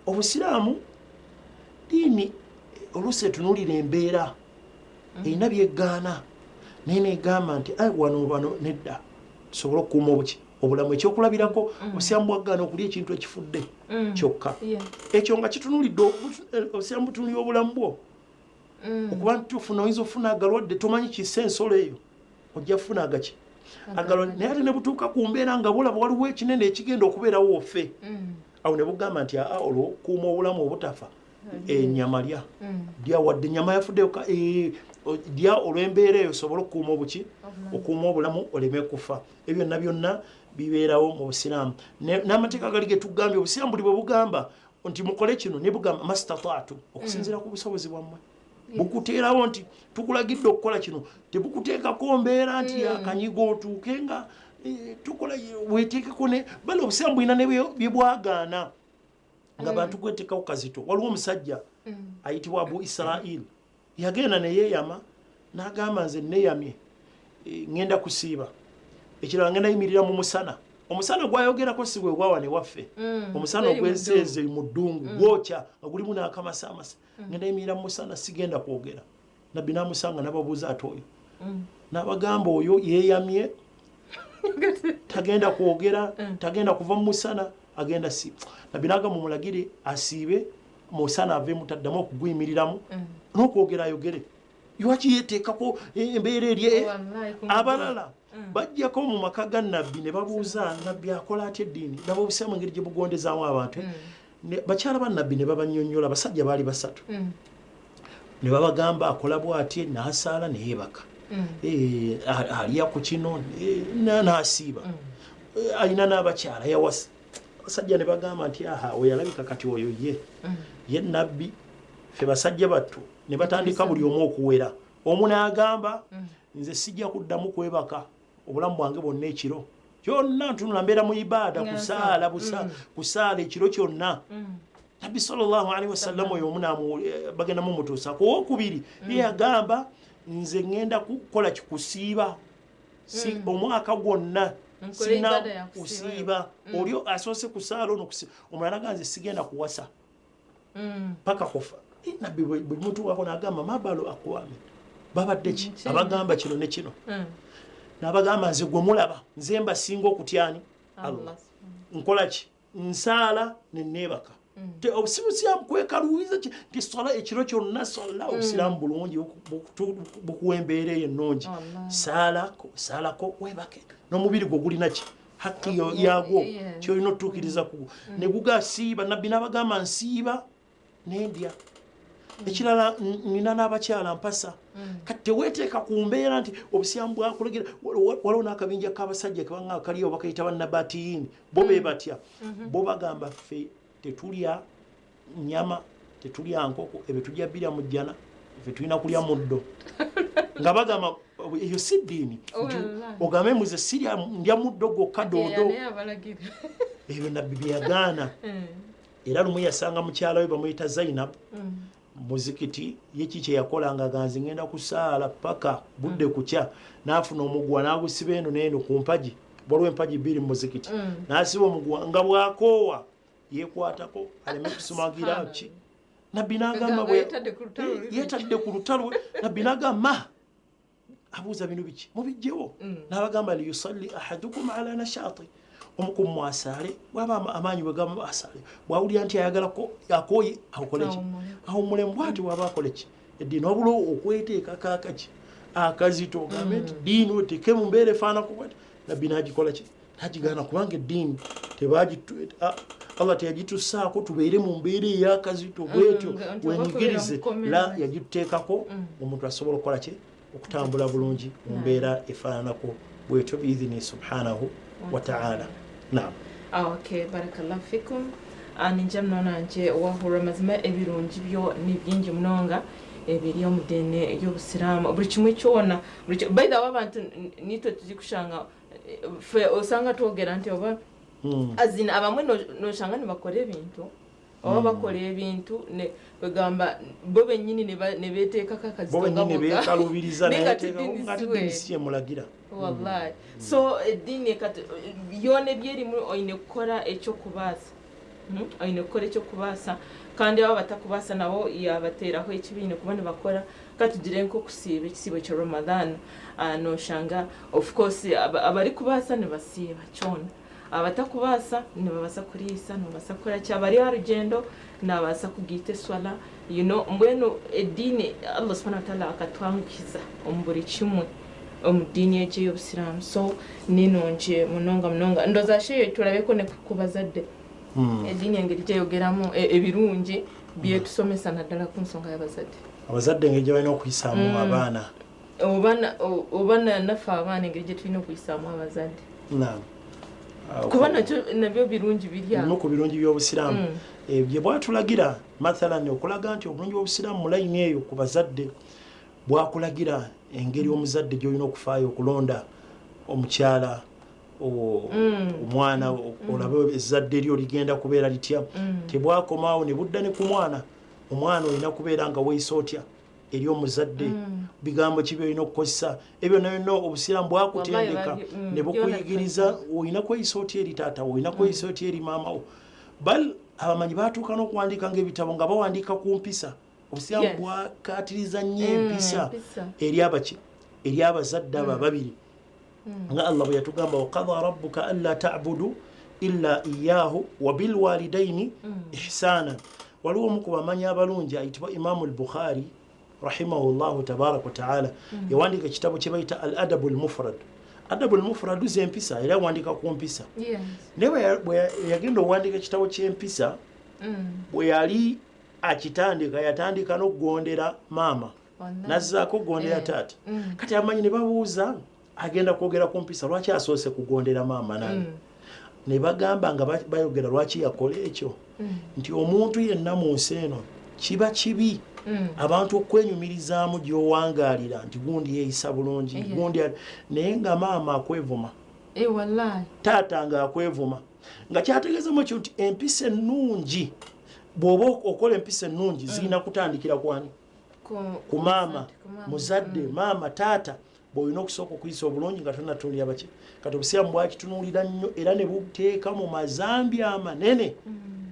Obusiraamu diini oluusi etunuulira embeera erina byeggaana, naye negamba nti "Ai, wano wano nedda, tusobole okukuuma obuki obulamu." Ekyokulabirako, obusiraamu bwaggaana okulya ekintu ekifudde kyokka. Ekyo nga kitunuulidde obusiraamu butunuulira obulamu bwo, okuba nti ofuna, oyinza okufuna agalwadde, tomanyi kisa ensolo eyo, ojja kufuna agaki agalwadde. Naye ate ne butuuka ku mbeera nga bulaba waliwo ekinene ekigenda okubeerawo ofe, awo ne bugamba nti aa, olwokuuma obulamu obutafa, enyama lya, lya wadde enyama yafudde, lya olw'embeera eyo osobole okukuuma obuki, okuuma obulamu oleme kufa. Ebyo byonna byonna bibeerawo mu busiraamu. N'amateeka gali ge tugambye, obusiraamu buli bwe bugamba nti mukole kino, ne bugamba mastataatu, okusinziira ku busobozi bwammwe. Bukuteerawo nti tukulagidde okukola kino, tebukuteekako mbeera nti akanyigo otuuke nga tukola weteekeko. Ne bale obusiraamu bulina ne bye bwagaana nga bantu kweteekawo kazito. Waliwo omusajja ayitibwa Abu Israil, yagenda neyeeyama n'agamba, nze neeyamye, ŋŋenda kusiiba. Ekirala, ngenda yimirira mu musana. Omusana gwayogerako si gwe gwawa newaffe, omusana Gweri mu ogw'ensi ezo mu ddungu gwokya nga gulimu n'akamasaamasa. Ngenda yimirira mu musana, sigenda kwogera. Nabbi n'amusanga n'ababuuza ati oyo, n'abagamba oyo yeeyamye tagenda kwogera, tagenda kuva mu musana, agenda si. Nabbi n'agamba omulagire asiibe musana aveemu, taddamu okuguyimiriramu n'okwogera ayogere. Lwaki yeteekako embeera eri? Wallahi, Abalala bajjako mu maka ga Nabbi ne babuuza Nabbi akola atya eddiini. Laba obusiraamu engeri gye bugondezaamu abantu. Bakyala ba Nabbi ne babanyonnyola, abasajja baali basatu, ne babagamba akola bw'atye, n'asaala neyeebaka, alya ku kino, n'asiiba, alina n'abakyala yawasa. Abasajja ne bagamba nti aha, oyo alabika kati oyo ye ye Nabbi, ffe basajja battu ne batandika buli omu okuwera. Omu n'agamba, nze sijja kuddamu kwebaka obulamu bwange bwonna, ekiro kyonna ntunula mbeera mu ibaada, kusaala busa, kusaala ekiro kyonna. Nabbi sallallahu alaihi wasallam oyo omu bagenda mumutuusa ku owokubiri. Ye yagamba, nze ŋŋenda kukola kikusiiba si omwaka gwonna. Nkole sina ibaada ya kusiiba. Kusiiba oli asoose kusaala, ono omulala naga, nze sigenda kuwasa paka kufa. Nabbi bwe mutuukako n'agamba, mabalu akwami, babadde ki abagamba kino ne kino? N'abagamba, nze gwe mulaba, nze mbasinga okutyani Allah. Nkola ki? Nsaala neneebaka. Si busiraamu kwekaluubiza nti swala ekiro kyonna swala. Obusiraamu bulungi, bukuwa embeera eyo ennungi. Wallahi. Saalako, saalako weebake, n'omubiri gwo gulina ki hakki yagwo kyolina otutuukiriza ku ne gugasiiba. Nabbi n'abagamba, nsiiba nendya. Ekirala, nina n'abakyala mpasa. Kati teweeteeka ku mbeera nti obusiraamu bwakulegera. Waliwo n'akabinja k'abasajja kebanga kaliyo bakayita bannabatiyini. Bo be batya? Bo bagamba, ffe tetulya nyama, tetulya nkoko, ebyo tujja birya mu jjana, ffe tulina kulya muddo. Nga bagamba eyo si ddiini nti Wallahi. ogambe muze sirya, ndya muddo gwokka, doodo. Naye abalagira. Ebyo Nabbi byeyagaana. Era lumu yasanga mukyala we bamuyita Zainab muzikiti, ye ki kyeyakolanga nga nze ngenda kusaala paka budde kukya, n'afuna omuguwa n'agusiba eno n'eno ku mpagi, waliwo empagi bbiri mu muzikiti, n'asiba omuguwa nga bw'akoowa yeekwatako aleme kusumagira ki. Nabbi n'agamba Nga yeetadde ku lutalo luli. Yeetadde ku lutalo. Nabbi n'agamba, ma abuuza bino biki, mubijjewo. N'abagamba, liyusalli ahadukum ala nashati, omu ku mmwe asaale bwaba amaanyi bwe gamu asaale, bw'awulira nti ayagalako akooye akole ki? Awummule. Awummulemu. Bw'ati bw'aba akole ki eddiini, wabula okweteekako akaki akazito ogambe nti ddiini oteeke mu mbeera efaanako bwati, Nabbi n'agikola ki? N'agigaana, kubanga eddiini Allah teyagitussaako tubeere mu mbeera ey'akazito bwetyo Nga nti wenyigirize. oba kubeera mu La, kkomera. yagituteekako omuntu asobola okukola ki? Okutambula bulungi mu mbeera efaananako bwetyo biidhini subhanahu wataala. Naam. Ah, okay, barakallahu fikum. Ah, ninja munonga nje wahurra amazima ebirungi byo ni bingi munonga ebiri omu diini y'obusiraamu, buri kimwe kyona, by the way, abantu nitwe turi kushanga fe osanga twogera nti oba azina abamwe noshanga nibakora ebintu oba bakora ebintu kwegamba bo bennyini ne beteekako akazito bo bennyini nga boga. Beekalubiriza. Naye naye nga eddiini nga si eddiini si yemulagira. Wallahi, so eddiini kati byona ebyerimu oine kukora ekyokubaasa. Oine kukora ekyokubaasa, kandi abo abatakubaasa nabo yabateeraho eki baine kuba nibakora. Katugire nk'okusiiba ekisiibo kya Ramadhan, noshanga of course abarikubaasa nibasiiba kyona, abatakubaasa nibabaasa kuriisa, nibabaasa kukora ki, abari aha rugyendo nabaasa kugiita eswala. Mbwenu eddiini Allah subhanahu wataala akatwanguhiza omu buri kimwe omu ddiini egi ey'obusiraamu, so ni nungi munonga munonga. Ndowooza sheyo turabeko ne ku bazadde, eddiini engeri gyeyogeramu ebirungi byetusomesa naddala ku nsonga y'abazadde. Abazadde engeri gye balina okuyisaamu abaana. Oba naffe abaana engeri gye tulina okuyisaamu abazadde. Naam. Kuba nakyo nabyo birungi biri awo. Bimu ku birungi by'obusiraamu bye bwatulagira, mathalan okulaga nti obulungi bw'obusiraamu mu layini eyo ku bazadde, bwakulagira engeri omuzadde gy'olina okufaayo okulonda omukyala, omwana, olabe ezzadde lyo ligenda kubeera litya. Tebwakomaawo, ne budda ne ku mwana. Omwana olina kubeera nga weeyisa otya eri omuzadde, bigambo ki byolina okukozesa, ebyo byonna byonna obusiraamu bwakutendeka Wallahi, ne bukuyigiriza olina kweyisa otya eri taata wo, olina kweyisa otya eri maama wo. Bal abamanyi batuuka n'okuwandiika ngaebitabo nga bawandiika ku mpisa. Obusiraamu bwakatiriza nnyo empisa empisa. eri abaki, eri abazadde abo ababiri, nga Allah bwe yatugamba, waqada rabbuka alla tabudu illa iyahu wabilwalidaini ihsana. Waliwo omu ku bamanyi abalungi ayitibwa Imamu al-Bukhari rahimahullahu tabaraka wataala, yawandiika ekitabo kye bayita Al Adabu Lmufrad. Adabu Lmufradu zempisa, era yawandiika ku mpisa. Naye bwe yagenda okuwandiika ekitabo ky'empisa, bwe yali akitandika, yatandika n'okugondera maama, Wallahi. nazzaako okugondera taata. Kati amanyi ne babuuza, agenda kwogera ku mpisa, lwaki asoose kugondera maama nani? Ne bagamba nga bayogera lwaki yakola ekyo, nti omuntu yenna mu nsi eno kiba kibi abantu okwenyumirizaamu gy'owangaalira nti gundi yeeyisa bulungi, gundi naye nga maama akwevuma, Eh, wallahi. taata nga akwevuma, nga kyategeezamu ekyo nti empisa ennungi, bw'oba okola empisa ennungi, zirina kutandikira kwani? Ku maama, ku maama. Muzadde, maama, taata, bw'olina okusooka okuyisa obulungi nga tonatunuulira baki. Kati obusiraamu bwakitunuulira nnyo era ne buteeka mu mazambi amanene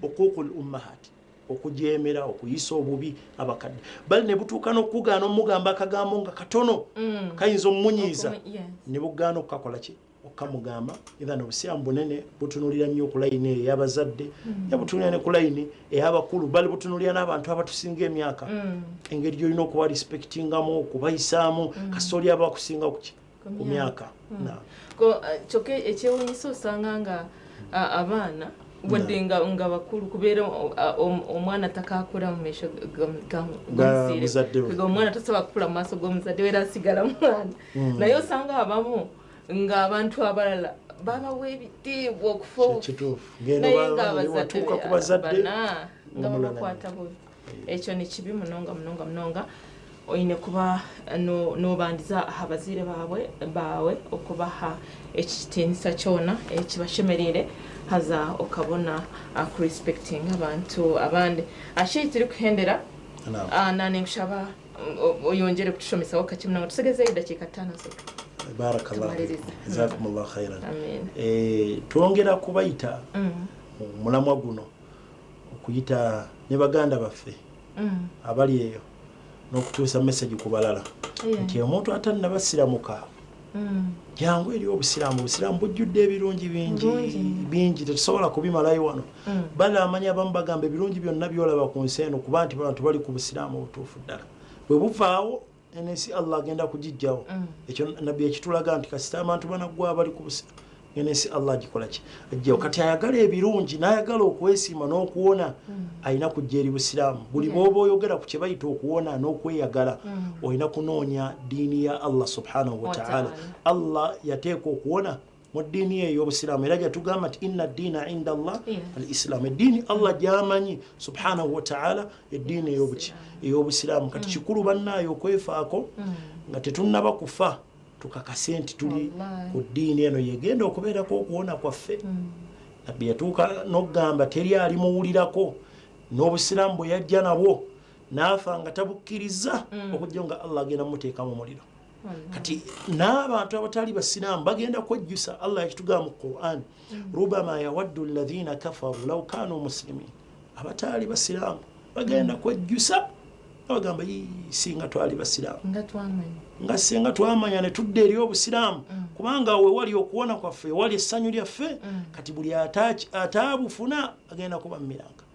uquuqul ummahat, okujeemera, okuyisa obubi abakadde. Bali ne butuuka n'okugaana omugamba akagambo nga katono kayinza omumunyiiza, ne bugaana okukakola ki? Okukamugamba. Either obusiraamu bunene butunuulira nnyo ku layini eyo ey'abazadde, ne butunuulira ne ku layini ey'abakulu, bali butunuulira n'abantu abatusinga emyaka, engeri gy'olina okuba respectingamu, okubayisaamu, kasita oli aba akusinga kuki? Ku myaka. Naam. Kyokka ekyewuunyisa osanga nga abaana wadde nga bakulu, kubeera omwana takakula mu maisho Ga muzadde we. g'omusiire. Omwana tasobola kukula mu maaso g'omuzadde we, era asigala mwana. Naye osanga abamu ng'abantu abalala babawa ebitiibwa okufa obufi. Kituufu. Ngeno Naye ng'abazadde watuuka ku bazadde, bana nga omulala babakwata bubi. Ekyo ni kibi munonga munonga munonga. Oine kuba nobandiza abazaire bawe, bawe okubaha ekitiinisa kyona ekibashemereire. Haza okabona ku respectinga abantu abandi. Sheikh turikuhendera, na ninkushaba oyongyere kutushomesaho kakye munonga tusigezeyo edakiika tano zonka. Barakallahu Tumaririze. fikum. Jazakumullahu khairan. Amiina. Twongera kubayita mu mulamwa guno okuyita ne baganda baffe abali eyo n'okutuusa message ku balala nti omuntu atannabasiramuka jangu eri obusiraamu. Obusiraamu bujjudde ebirungi bingi bingi, tetusobola kubimalayo wano. Banaamanya abamu bagamba ebirungi byonna byolaba ku nsi eno kuba nti bantu bali ku busiraamu obutuufu ddala, bwe buvaawo ensi Allah agenda kugijjawo. Ekyo nabbi ekitulaga nti kasita abantu banaggwa bali ku busiraamu, ensi Allah agikola ki? Ajjawo. Kati ayagala ebirungi n'ayagala okwesiima n'okuwona alina kujja eri busiraamu. Buli bw'oba oyogera ku kye bayita okuwona n'okweyagala, olina kunoonya ddiini ya Allah subhanahu wa ta'ala. Allah yateeka okuwona mu ddiini ye ey'obusiraamu, era gyatugamba nti inna ddiina inda Allah al-Islam. Eddiini Allah gy'amanyi subhanahu wa ta'ala, eddiini ey'obusiraamu. Kati kikulu bannaayo okwefaako nga tetunnaba kufa, tukakase nti tuli ku ddiini eno yegenda okubeerako okuwona kwaffe. Nabbi yatuuka n'okugamba teri alimuwulirako n'obusiraamu bwe yajja nabwo n'afa nga tabukkiriza, okujja nga Allah agenda mumuteeka mu muliro. Kati n'abantu abatali basiraamu bagenda kwejjusa. Allah yakitugamba mu Quran, rubama yawaddu alladhina kafaru law kanu muslimin. Abatali basiraamu bagenda kwejjusa bagamba, singa twali basiraamu, nga singa twamanya ne tudda eri obusiraamu, kubanga we wali okuwona kwaffe, wali essanyu lyaffe. Kati buli ataabufuna agenda kuba mumiranga.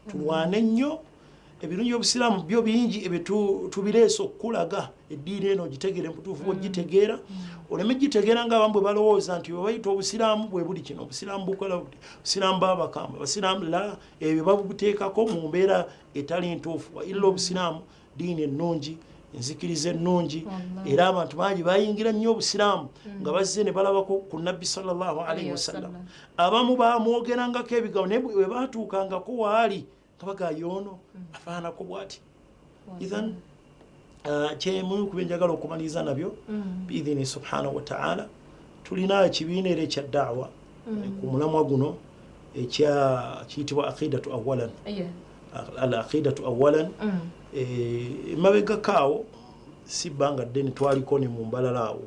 Tulwane nnyo, ebirungi by'obusiraamu byo bingi, ebyo tubireese okukulaga eddiini eno ogitegere mubutuufu bwogitegeera, oleme gitegeera ng'abamu bwe balowooza nti bwe bayita obusiraamu bwe buli kino, obusiraamu bukola buti, obusiraamu babakamba, abasiraamu la, ebyo babuteekako mu mbeera etali ntuufu. Illa obusiraamu ddiini ennungi, enzikiriza ennungi, era abantu bangi bayingira nnyo obusiraamu nga bazze ne balabako ku nabbi sallallahu alaihi wasallam. Abamu bamwogerangako ebigambo, naye bwe batuukangako waali nga bagamba ono afaanako bw'ati. Ithan kyemu ku byenjagala okumaliriza nabyo biidhini subhanahu wa ta'ala, tulina ekibiina era ekya daawa ku mulamwa guno ekya kiyitibwa Aqidatu Awalan. Al Aqidatu Awalan. Emabegako awo si bbanga ddene twaliko ne mu Mbalala awo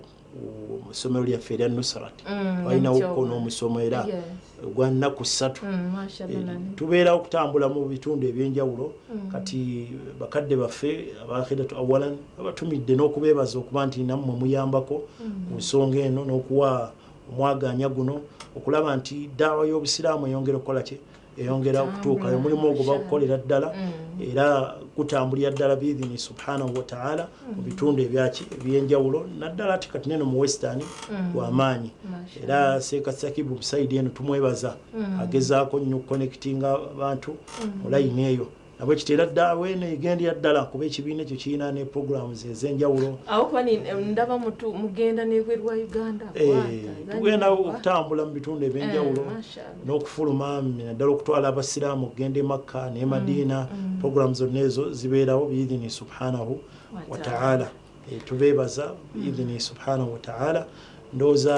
mu ssomero lyaffe erya Nusrat, twalinawoko n'omusomo era gwa nnaku 3. Tubeera okutambula mu bitundu ebyenjawulo. Kati bakadde baffe Abaqidatu Awalan babatumidde n'okubeebaza okuba nti nammwe muyambako ku nsonga eno n'okuwa omwaganya guno okulaba nti daawa y'obusiraamu eyongera okukola ki, eyongera okutuukayo. Omulimu ogwo bagukolera ddala era gutambulira ddala biidhini subhanahu wa ta'ala mu bitundu ebyaki ebyenjawulo, naddala ati kati neno mu Western gwamaanyi. Era Seeka Sakibu musaidi eno tumwebaza, agezaako nnyo okuconnectinga abantu mu layini eyo, nabwe kiteera ddaawa eno egendera ddala kuba ekibiina ekyo kirina ne programs ez'enjawulo. Awo kuba ndaba mugenda n'ebweru wa Uganda. Tugenda okutambula mu bitundu ebyenjawulo n'okufuluma, naddala okutwala abasiraamu okugenda e Makka ne Madiina. Programs zonna ezo zibeerawo biidhini subhanahu wa ta'ala. Tubeebaza biidhini subhanahu wa ta'ala. Ndowooza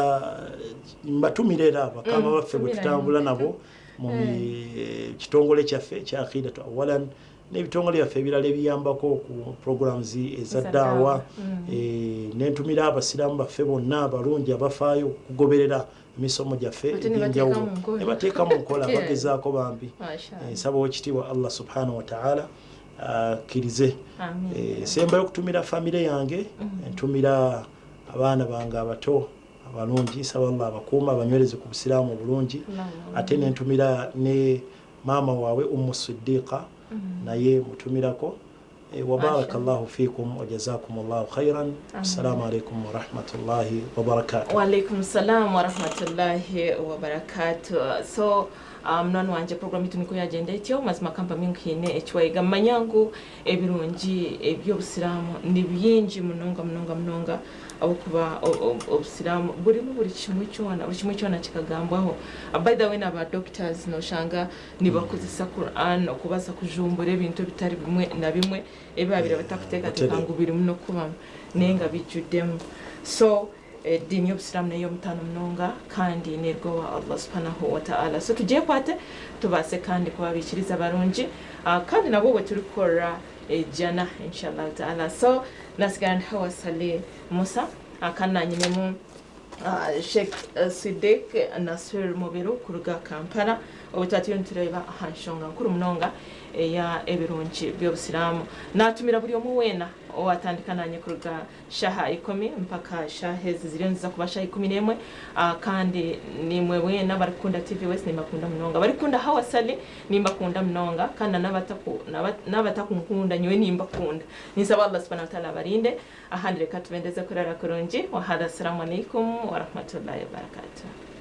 mbatumira era bakama baffe bwe tutambula nabo mu kitongole kyaffe ekya Aqidatu Awalan n'ebitongole byaffe ebirala ebiyambako ku programs eza daawa, nentumira abasiraamu baffe bonna abalungi abafaayo okugoberera emisomo gyaffe ebyenjawulo ne bateeka mu nkola, bagezaako bambi. Nsaba owekitiibwa Allah subhanahu wa ta'ala akkirize. Nsembayo okutumira famire yange, ntumira abaana bange abato abalungi, nsaba Allah abakuuma abanywereze ku busiraamu obulungi. Ate nentumira ne maama waabwe Ummu Siddiqa, naye mutumirako. Wa barakallahu fikum wa jazakumullahu khairan. Assalamu alaikum wa rahmatullahi wa barakatuh. Wa alaikum salam wa rahmatullahi wa barakatuh. So munwani wanje, program yitu niko yagenda etyo. Mazima kampami nkiine ekiwayiga manya ngu ebirungi eby'obusiraamu ni bingi munonga munonga munonga, ahabw'okuba obusiraamu burimu buri kimwe kyona, buri kimwe kyona kikagambwaho. By the way, n'aba doctors noshanga nibakozesa Quran okubaasa kujumbura ebintu ebitari bimwe na bimwe ebi babire batakuteekateeka ngu birimu n'okubamu, naye nga bijjuddemu. So Ediini y'obusiraamu n'ey'omutaano munonga kandi neeruga owa Allah subhanahu wa ta'ala. So tugyekwate tubaase kandi kuba abaikiriza barungi kandi nabwo obwo turikukorera ejjana inshallah ta'ala. So nasigara ndi Hawa Saleh Musa kandi nanyinemu Sheikh Sidik Nasir Mubiru kuruga Kampala obu twaturiyo nitureeba aha nshonga nkuru munonga eya ebirungi by'obusiraamu. Natumira buri omwe weena owatandika nanye kuruga Shaha ikomi mpaka shaha ezi ziriyo niziza kuba shaha 11 kandi nimwe mwena abarikukunda TV West nimbakunda munonga abarikukunda Hawa Ssali nimbakunda munonga kandi nabatakunkunda nyowe nimbakunda ninsaba Allah subhanahu wa ta'ala abarinde ahandi reka tubendeze kurara kurungi wahada assalamu alaikum warahmatullahi wabarakatuh.